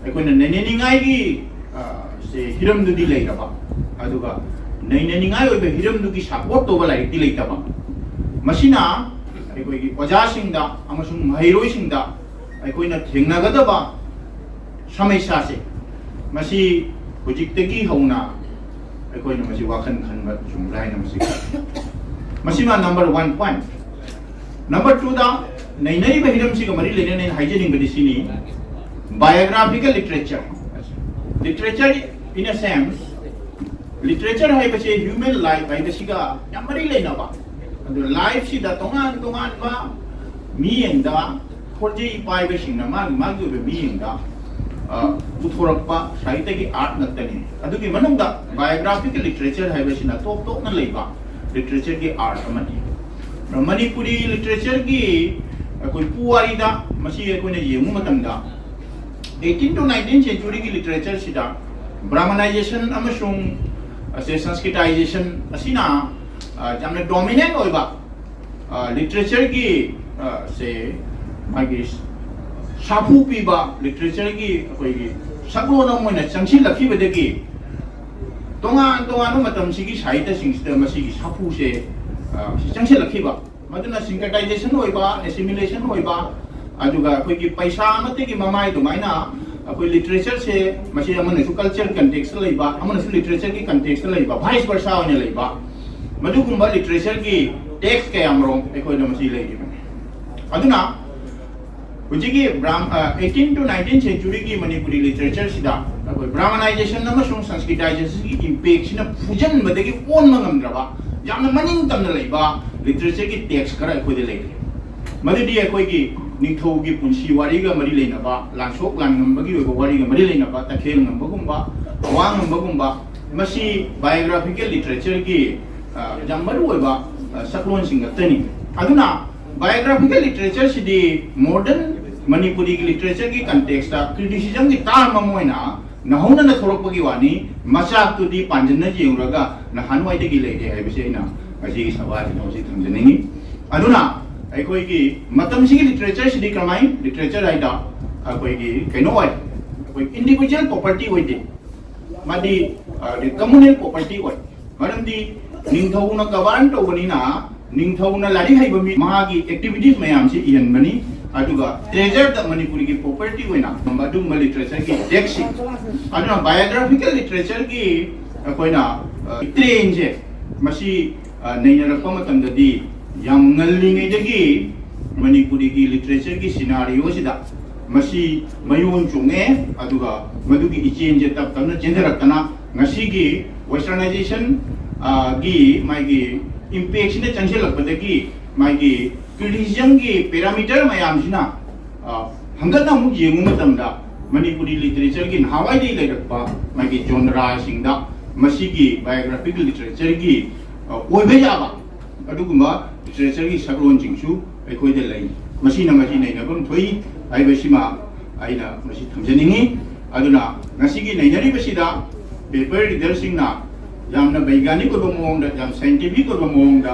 ꯑꯩꯈꯣꯏꯅ ꯅꯩꯅꯅꯤꯡꯉꯥꯏꯒꯤ, ꯑ, ꯁꯦ ꯍꯤꯔꯝꯗꯨꯗꯤ ꯂꯩꯔꯕ, ꯑꯗꯨꯒ ꯅꯩꯅꯅꯤꯡꯉꯥꯏ ꯑꯣꯏꯕ ꯍꯤꯔꯝꯗꯨꯒꯤ support ꯇꯧꯕ ꯂꯥꯏꯔꯤꯛꯇꯤ ꯂꯩꯇꯕ꯫ ꯃꯁꯤꯅ ꯑꯩꯈꯣꯏꯒꯤ ꯑꯣꯖꯥꯁꯤꯡꯗ ꯑꯃꯁꯨꯡ ꯃꯍꯩꯔꯣꯏꯁꯤꯡꯗ ꯑꯩꯈꯣꯏꯅ ꯊꯦꯡꯅꯒꯗꯕ ꯁꯃꯁ꯭ꯌꯥꯁꯦ, ꯃꯁꯤ ꯍꯧꯖꯤꯛꯇꯒꯤ ꯍꯧꯅ ꯑꯩꯈꯣꯏꯅ ꯃꯁꯤ ꯋꯥꯈꯜ ꯈꯟꯕ ꯆꯨꯝꯕ꯭ꯔꯥ ꯍꯥꯏꯅ ꯃꯁꯤ, ꯃꯁꯤꯃ number one point꯫ Number two ꯗ, ꯅꯩꯅꯔꯤꯕ ꯍꯤꯔꯝꯁꯤꯒ ꯃꯔꯤ ꯂꯩꯅꯅ ꯑꯩꯅ ꯍꯥꯏꯖꯅꯤꯡꯕꯗꯤ ꯁꯤꯅꯤ, biographical literature꯫ Literature, in a sense, literature ꯍꯥꯏꯕꯁꯦ human life ꯍꯥꯏꯕꯁꯤꯒ ꯌꯥꯝ ꯃꯔꯤ ꯂꯩꯅꯕ꯫ ꯑꯗꯨ life ꯁꯤꯗ ꯇꯣꯉꯥꯟ ꯇꯣꯉꯥꯟꯕ ꯃꯤꯠꯌꯦꯡꯗ, ꯈꯣꯟꯖꯦꯜ ꯄꯥꯏꯕꯁꯤꯡꯅ ꯃꯥꯒꯤ ꯃꯥꯒꯤ ꯑꯣꯏꯕ ꯃꯤꯠꯌꯦꯡꯗ ꯄꯨꯊꯣꯔꯛꯄ ꯁꯥꯍꯤꯇ꯭ꯌꯒꯤ ꯑꯥꯔꯠ ꯉꯥꯛꯇꯅꯤ꯫ ꯑꯗꯨꯒꯤ ꯃꯅꯨꯡꯗ ꯕꯥꯏꯑꯣꯒ꯭ꯔꯥꯐꯤꯀꯦꯜ ꯂꯤꯇꯔꯦꯆꯔ ꯍꯥꯏꯕꯁꯤꯅ ꯇꯣꯞ ꯇꯣꯞꯅ ꯂꯩꯕ ꯂꯤꯇꯔꯦꯆꯔꯒꯤ ꯑꯥꯔꯠ ꯑꯃꯅꯤ꯫ ꯃꯅꯤꯄꯨꯔꯤ ꯂꯤꯇꯔꯦꯆꯔꯒꯤ ꯑꯩꯈꯣꯏ ꯄꯨꯋꯥꯔꯤꯗ ꯃꯁꯤ ꯑꯩꯈꯣꯏꯅ ꯌꯦꯡꯕ ꯃꯇꯝꯗ, eighteen to nineteenth centuryꯒꯤ ꯂꯤꯇꯔꯦꯆꯔꯁꯤꯗ ꯕ꯭ꯔꯥꯍꯃꯅꯥꯏꯖꯦꯁꯟ ꯑꯃꯁꯨꯡ ꯑꯁꯦ ꯁꯪꯁꯀ꯭ꯔꯤꯇꯥꯏꯖꯦꯁꯟ ꯑꯁꯤꯅ ꯌꯥꯝꯅ ꯗꯣꯃꯤꯅꯦꯟ ꯑꯣꯏꯕ ꯂꯤꯇꯔꯦꯆꯔꯒꯤ ꯁꯦ ꯃꯥꯒꯤ ꯁꯥꯐꯨ ꯄꯤꯕ ꯂꯤꯇꯔꯦꯆꯔꯒꯤ ꯑꯩꯈꯣꯏꯒꯤ ꯁꯛꯂꯣꯟ ꯑꯃ ꯑꯣꯏꯅ ꯆꯪꯁꯤꯜꯂꯛꯈꯤꯕꯗꯒꯤ, ꯇꯣꯉꯥꯟ ꯇꯣꯉꯥꯟꯕ ꯃꯇꯝꯁꯤꯒꯤ ꯁꯥꯍꯤꯇ꯭ꯌꯁꯤꯡꯁꯤꯗ ꯃꯁꯤꯒꯤ ꯁꯥꯐꯨꯁꯦ ꯁꯤ ꯆꯪꯁꯤꯜꯂꯛꯈꯤꯕ꯫ ꯃꯗꯨꯅ ꯁꯤꯟꯀ꯭ꯔꯦꯇꯥꯏꯖꯦꯁꯟ ꯑꯣꯏꯕ, ꯑꯦꯁꯤꯃꯤꯂꯦꯁꯟ ꯑꯣꯏꯕ, ꯑꯗꯨꯒ ꯑꯩꯈꯣꯏꯒꯤ ꯄꯩꯁꯥ ꯑꯃꯠꯇꯒꯤ ꯃꯃꯥꯏ ꯑꯗꯨꯃꯥꯏꯅ ꯑꯩꯈꯣꯏ ꯂꯤꯇꯔꯦꯆꯔꯁꯦ ꯃꯁꯤ ꯑꯃꯅꯁꯨ ꯀꯜꯆꯔ ꯀꯟꯇꯦꯛꯁꯇ ꯂꯩꯕ, ꯑꯃꯅꯁꯨ ꯂꯤꯇꯔꯦꯆꯔꯒꯤ ꯀꯟꯇꯦꯛꯁꯇ ꯂꯩꯕ, ꯚꯥꯏꯁ ꯚꯔꯁꯥ ꯑꯣꯏꯅ ꯂꯩꯕ, ꯃꯗꯨꯒꯨꯝꯕ ꯂꯤꯇꯔꯦꯆꯔꯒꯤ ꯇꯦꯛꯁ ꯀꯌꯥꯃꯔꯣꯝ ꯑꯩꯈꯣꯏꯗ ꯃꯁꯤ ꯂꯩꯔꯤꯕꯅꯤ꯫ ꯑꯗꯨꯅ ꯍꯧꯖꯤꯛꯀꯤ ꯕ꯭ꯔꯥꯝ eighteen to nineteenth centuryꯒꯤ ꯃꯅꯤꯄꯨꯔꯤ ꯂꯤꯇꯔꯦꯆꯔꯁꯤꯗ ꯑꯩꯈꯣꯏ ꯕ꯭ꯔꯥꯍꯃꯅꯥꯏꯖꯦꯁꯟ ꯑꯃꯁꯨꯡ ꯁꯪꯁꯀ꯭ꯔꯤꯇꯥꯏꯖꯦꯁꯟꯒꯤ ꯏꯝꯄꯦꯛꯁꯤꯅ ꯐꯨꯖꯟꯕꯗꯒꯤ ꯑꯣꯟꯕ ꯉꯝꯗ꯭ꯔꯕ ꯌꯥꯝꯅ ꯃꯅꯤꯡ ꯇꯝꯅ ꯂꯩꯕ ꯂꯤꯇꯔꯦꯆꯔꯒꯤ ꯇꯦꯛꯁ ꯈꯔ ꯑꯩꯈꯣꯏꯗ ꯂꯩꯔꯤ꯫ ꯃꯗꯨꯗꯤ ꯑꯩꯈꯣꯏꯒꯤ ꯅꯤꯡꯊꯧꯒꯤ ꯄꯨꯟꯁꯤ ꯋꯥꯔꯤꯒ ꯃꯔꯤ ꯂꯩꯅꯕ, ꯂꯥꯟꯁꯣꯛ ꯂꯥꯟꯉꯝꯕꯒꯤ ꯑꯣꯏꯕ ꯋꯥꯔꯤꯒ ꯃꯔꯤ ꯂꯩꯅꯕ ꯇꯈꯦꯜ ꯉꯝꯕꯒꯨꯝꯕ, ꯋꯥ ꯉꯝꯕꯒꯨꯝꯕ, ꯃꯁꯤ ꯕꯥꯏꯑꯣꯒ꯭ꯔꯥꯐꯤꯀꯦꯜ ꯂꯤꯇꯔꯦꯆꯔꯒꯤ ꯌꯥꯝ ꯃꯔꯨ ꯑꯣꯏꯕ ꯁꯛꯂꯣꯟꯁꯤꯡ ꯉꯥꯛꯇꯅꯤ꯫ ꯑꯗꯨꯅ ꯕꯥꯏꯑꯣꯒ꯭ꯔꯥꯐꯤꯀꯦꯜ ꯂꯤꯇꯔꯦꯆꯔꯁꯤꯗꯤ ꯃꯣꯗꯔꯟ ꯃꯅꯤꯄꯨꯔꯤꯒꯤ ꯂꯤꯇꯔꯦꯆꯔꯒꯤ ꯀꯟꯇꯦꯛꯁꯇ ꯀ꯭ꯔꯤꯇꯤꯁꯤꯖꯝꯒꯤ ꯇꯥꯔꯝ ꯑꯃ ꯑꯣꯏꯅ ꯅꯧꯍꯧꯅꯅ ꯊꯣꯛꯂꯛꯄꯒꯤ ꯋꯥꯅꯤ꯫ ꯃꯆꯥꯛꯇꯨꯗꯤ ꯄꯥꯟꯖꯟꯅ ꯌꯦꯡꯂꯨꯔꯒ ꯅꯍꯥꯟꯋꯥꯏꯗꯒꯤ ꯂꯩꯔꯦ ꯍꯥꯏꯕꯁꯤ ꯑꯩꯅ ꯉꯁꯤꯒꯤ ꯁꯚꯥꯁꯤꯗ ꯍꯧꯖꯤꯛ ꯊꯝꯖꯅꯤꯡꯉꯤ꯫ ꯑꯗꯨꯅ ꯑꯩꯈꯣꯏꯒꯤ ꯃꯇꯝꯁꯤꯒꯤ ꯂꯤꯇꯔꯦꯆꯔꯁꯤꯗꯤ ꯀꯃꯥꯏ ꯂꯤꯇꯔꯦꯆꯔ ꯍꯥꯏꯗ ꯑꯩꯈꯣꯏꯒꯤ ꯀꯩꯅꯣ ꯑꯣꯏ, ꯑꯩꯈꯣꯏ ꯏꯟꯗꯤꯕꯤꯖꯨꯋꯦꯜ ꯄ꯭ꯔꯣꯄꯔꯇꯤ ꯑꯣꯏꯗꯦ, ꯃꯥꯗꯤ ꯀꯝꯃꯨꯅꯦꯜ ꯄ꯭ꯔꯣꯄꯔꯇꯤ ꯑꯣꯏ꯫ ꯃꯔꯝꯗꯤ ꯅꯤꯡꯊꯧꯅ ꯒꯕꯔꯟ ꯇꯧꯕꯅꯤꯅ ꯅꯤꯡꯊꯧꯅ ꯂꯥꯏꯔꯤꯛ ꯍꯩꯕ ꯃꯤ ꯃꯥꯒꯤ ꯑꯦꯛꯇꯤꯚꯤꯇꯤꯁ ꯃꯌꯥꯝꯁꯤ ꯏꯍꯟꯕꯅꯤ꯫ ꯑꯗꯨꯒ ꯇ꯭ꯔꯦꯖꯔꯗ ꯃꯅꯤꯄꯨꯔꯤꯒꯤ ꯄ꯭ꯔꯣꯄꯔꯇꯤ ꯑꯣꯏꯅ ꯑꯗꯨꯒꯨꯝꯕ ꯂꯤꯇꯔꯦꯆꯔꯒꯤ ꯇꯦꯛꯁꯁꯤꯡ꯫ ꯑꯗꯨꯅ ꯕꯥꯏꯑꯣꯒ꯭ꯔꯥꯐꯤꯀꯦꯜ ꯂꯤꯇꯔꯦꯆꯔꯒꯤ ꯑꯩꯈꯣꯏꯅ ꯇ꯭ꯔꯦꯟꯁꯦ ꯃꯁꯤ ꯅꯩꯅꯔꯛꯄ ꯃꯇꯝꯗꯗꯤ ꯌꯥꯝ ꯉꯜꯂꯤꯉꯩꯗꯒꯤ ꯃꯅꯤꯄꯨꯔꯤꯒꯤ ꯂꯤꯇꯔꯦꯆꯔꯒꯤ ꯁꯤꯅꯥꯔꯤꯑꯣꯁꯤꯗ ꯃꯁꯤ ꯃꯌꯣꯟ ꯆꯣꯡꯉꯦ꯫ ꯑꯗꯨꯒ ꯃꯗꯨꯒꯤ ꯏꯆꯦꯟꯁꯦ ꯇꯞ ꯇꯞꯅ ꯆꯦꯟꯊꯔꯛꯇꯅ ꯉꯁꯤꯒꯤ ꯋꯦꯁꯇꯔꯅꯥꯏꯖꯦꯁꯟ ꯒꯤ ꯃꯥꯒꯤ ꯏꯝꯄꯦꯛꯁꯤꯅ ꯆꯪꯁꯤꯜꯂꯛꯄꯗꯒꯤ ꯃꯥꯒꯤ ꯀ꯭ꯔꯤꯇꯤꯁꯤꯖꯝꯒꯤ ꯄꯦꯔꯥꯃꯤꯇꯔ ꯃꯌꯥꯝꯁꯤꯅ ꯍꯟꯒꯠꯅ ꯑꯃꯨꯛ ꯌꯦꯡꯕ ꯃꯇꯝꯗ ꯃꯅꯤꯄꯨꯔꯤ ꯂꯤꯇꯔꯦꯆꯔꯒꯤ ꯅꯍꯥꯟꯋꯥꯏꯗꯒꯤ ꯂꯩꯔꯛꯄ ꯃꯥꯒꯤ ꯖꯣꯟꯔꯥꯁꯤꯡꯗ ꯃꯁꯤꯒꯤ ꯕꯥꯏꯑꯣꯒ꯭ꯔꯥꯐꯤꯀꯦꯜ ꯂꯤꯇꯔꯦꯆꯔꯒꯤ ꯑ, ꯑꯣꯏꯕ ꯌꯥꯕ ꯑꯗꯨꯒꯨꯝꯕ ꯂꯤꯇꯔꯦꯆꯔꯒꯤ ꯁꯛꯂꯣꯟꯁꯤꯡꯁꯨ ꯑꯩꯈꯣꯏꯗ ꯂꯩ꯫ ꯃꯁꯤꯅ ꯃꯁꯤ ꯅꯩꯅꯐꯝ ꯊꯣꯛꯏ ꯍꯥꯏꯕꯁꯤꯃ ꯑꯩꯅ ꯃꯁꯤ ꯊꯝꯖꯅꯤꯡꯏ꯫ ꯑꯗꯨꯅ ꯉꯁꯤꯒꯤ ꯅꯩꯅꯔꯤꯕꯁꯤꯗ ꯄꯦꯄꯔ ꯔꯤꯗꯔꯁꯤꯡꯅ ꯌꯥꯝꯅ ꯕꯩꯒ꯭ꯌꯥꯅꯤꯛ ꯑꯣꯏꯕ ꯃꯑꯣꯡꯗ, ꯌꯥꯝ ꯁꯥꯏꯟꯇꯤꯐꯤꯛ ꯑꯣꯏꯕ ꯃꯑꯣꯡꯗ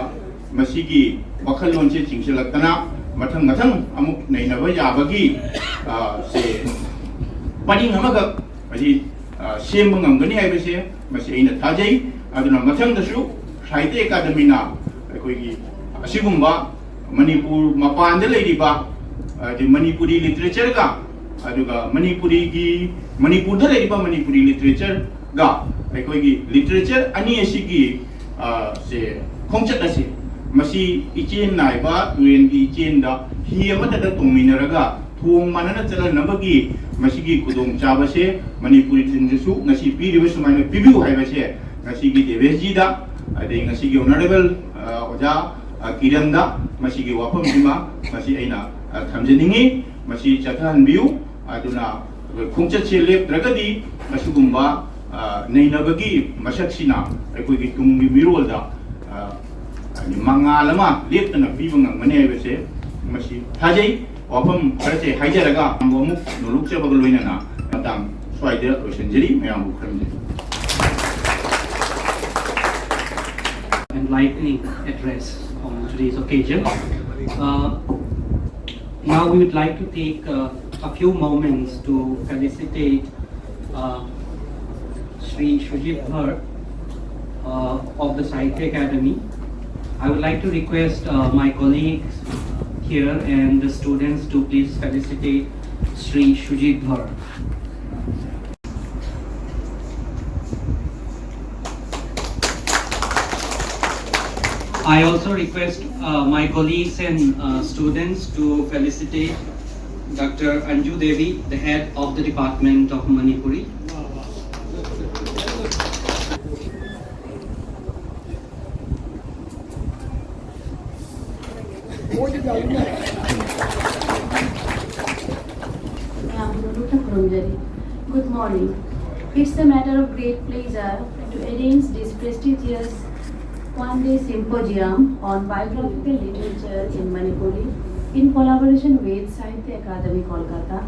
ꯃꯁꯤꯒꯤ ꯋꯥꯈꯜꯂꯣꯟꯁꯦ ꯆꯤꯡꯁꯤꯜꯂꯛꯇꯅ ꯃꯊꯪ ꯃꯊꯪ ꯑꯃꯨꯛ ꯅꯩꯅꯕ ꯌꯥꯕꯒꯤ, ꯑ, ꯁꯦ ꯄꯔꯤꯡ ꯑꯃꯈꯛ ꯃꯁꯤ, ꯑ, ꯁꯦꯝꯕ ꯉꯝꯒꯅꯤ ꯍꯥꯏꯕꯁꯦ ꯃꯁꯤ ꯑꯩꯅ ꯊꯥꯖꯩ꯫ ꯑꯗꯨꯅ ꯃꯊꯪꯗꯁꯨ ꯁꯥꯍꯤꯇ꯭ꯌ ꯑꯦꯀꯥꯗꯃꯤꯅ ꯑꯩꯈꯣꯏꯒꯤ ꯑꯁꯤꯒꯨꯝꯕ ꯃꯅꯤꯄꯨꯔ ꯃꯄꯥꯟꯗ ꯂꯩꯔꯤꯕ, ꯍꯥꯏꯗꯤ ꯃꯅꯤꯄꯨꯔꯤ ꯂꯤꯇꯔꯦꯆꯔꯒ, ꯑꯗꯨꯒ ꯃꯅꯤꯄꯨꯔꯤꯒꯤ, ꯃꯅꯤꯄꯨꯔꯗ ꯂꯩꯔꯤꯕ ꯃꯅꯤꯄꯨꯔꯤ ꯂꯤꯇꯔꯦꯆꯔꯒ ꯑꯩꯈꯣꯏꯒꯤ ꯂꯤꯇꯔꯦꯆꯔ ꯑꯅꯤ ꯑꯁꯤꯒꯤ, ꯑ, ꯁꯦ, ꯈꯣꯡꯆꯠ ꯑꯁꯤ ꯃꯁꯤ ꯏꯆꯦꯜ ꯅꯥꯏꯕ ꯇꯨꯔꯦꯜꯒꯤ ꯏꯆꯦꯜꯗ ꯍꯤ ꯑꯃꯠꯇꯗ ꯇꯣꯡꯃꯤꯟꯅꯔꯒ ꯊꯣꯡ ꯃꯥꯟꯅꯅ ꯆꯠꯍꯟꯅꯕꯒꯤ ꯃꯁꯤꯒꯤ ꯈꯨꯗꯣꯡꯆꯥꯕꯁꯦ ꯃꯅꯤꯄꯨꯔꯤꯁꯤꯡꯗꯁꯨ ꯉꯁꯤ ꯄꯤꯔꯤꯕ ꯁꯨꯃꯥꯏꯅ ꯄꯤꯕꯤꯌꯨ ꯍꯥꯏꯕꯁꯦ ꯉꯁꯤꯒꯤ ꯗꯦꯕꯦꯁꯖꯤꯗ, ꯑꯗꯩ ꯉꯁꯤꯒꯤ ꯑꯣꯅꯔꯦꯕꯜ, ꯑ, ꯑꯣꯖꯥ, ꯑ, ꯀꯤꯔꯟꯗ ꯃꯁꯤꯒꯤ ꯋꯥꯐꯝꯁꯤꯃ ꯃꯁꯤ ꯑꯩꯅ, ꯑ, ꯊꯝꯖꯅꯤꯡꯉꯤ꯫ ꯃꯁꯤ ꯆꯠꯊꯍꯟꯕꯤꯌꯨ꯫ ꯑꯗꯨꯅ ꯑꯩꯈꯣꯏ ꯈꯣꯡꯆꯠꯁꯦ ꯂꯦꯞꯇ꯭ꯔꯒꯗꯤ ꯃꯁꯤꯒꯨꯝꯕ, ꯑ, ꯅꯩꯅꯕꯒꯤ ꯃꯁꯛꯁꯤꯅ ꯑꯩꯈꯣꯏꯒꯤ ꯇꯨꯡꯒꯤ ꯃꯤꯔꯣꯜꯗ, ꯑ, ꯍꯥꯏꯗꯤ ꯃꯉꯥꯜ ꯑꯃ ꯂꯦꯞꯇꯅ ꯄꯤꯕ ꯉꯝꯒꯅꯤ ꯍꯥꯏꯕꯁꯦ ꯃꯁꯤ ꯊꯥꯖꯩ꯫ ꯋꯥꯐꯝ ꯈꯔꯁꯦ ꯍꯥꯏꯖꯔꯒ ꯑꯃꯨꯛ ꯅꯣꯂꯨꯛꯆꯕꯒ ꯂꯣꯏꯅꯅ ꯃꯇꯥꯡ ꯁ꯭ꯋꯥꯏꯗ ꯂꯣꯏꯁꯤꯟꯖꯔꯤ꯫ ꯃꯌꯥꯝꯕꯨ ꯈꯨꯔꯨꯝꯖꯔꯤ꯫ Enlightening address on today's occasion. Uh, now we would like to take uh, a few moments to felicitate uh, Shri Shujit Bhar uh, of the Sahitya Academy. I would like to request uh, my colleagues here and the students to please felicitate Shri Shujit Bhar. I also request uh, my colleagues and uh, students to felicitate Doctor Anju Devi, the head of the Department of Manipuri. Good morning. It's a matter of great pleasure to arrange this prestigious one-day symposium on biographical literature in Manipuri in collaboration with Sahitya Akademi Kolkata.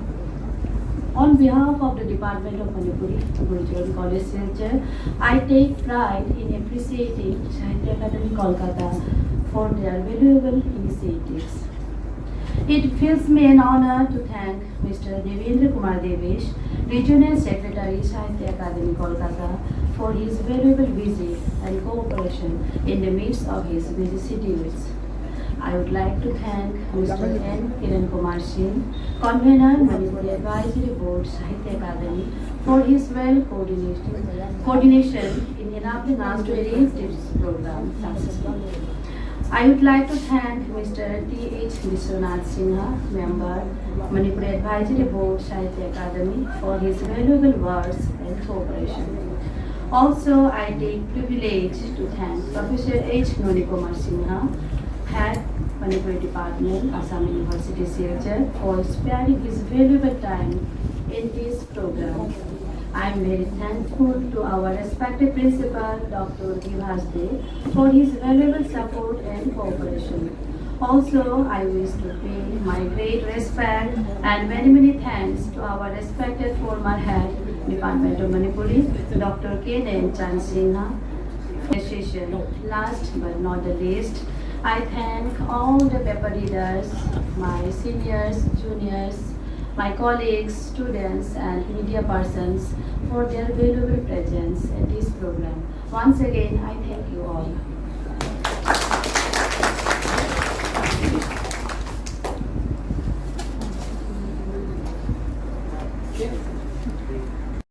On behalf of the Department of Manipuri, Gurucharan College, Silchar, I take pride in appreciating Sahitya Akademi Kolkata for their valuable initiatives. It fills me an honor to thank Mister Devendra Kumar Devesh, Regional Secretary, Sahitya Akademi, Kolkata, for his valuable visit and cooperation in the midst of his busy schedules. I would like to thank Mister N Kiran Kumar Singh, Convener, Manipuri Advisory Board, Sahitya Akademi, for his well coordination, coordination in enabling us to arrange this program successfully. I would like to thank Mister T H Vishwanath Sinha, Member, Manipuri Advisory Board, Sahitya Akademi, for his valuable words and cooperation. Also, I take privilege to thank Professor H Noni Kumar Sinha, Head, Manipuri Department, Assam University, Silchar, for sparing his valuable time in this program. I am very thankful to our respected principal, Doctor Vibhas Dey, for his valuable support and cooperation. Also, I wish to pay my great respect and many, many thanks to our respected former head, Department of Manipuri, Doctor K Nemchand Sinha. Last but not the least, I thank all the paper readers, my seniors, juniors, my colleagues, students, and media persons for their valuable presence at this program. Once again, I thank you all.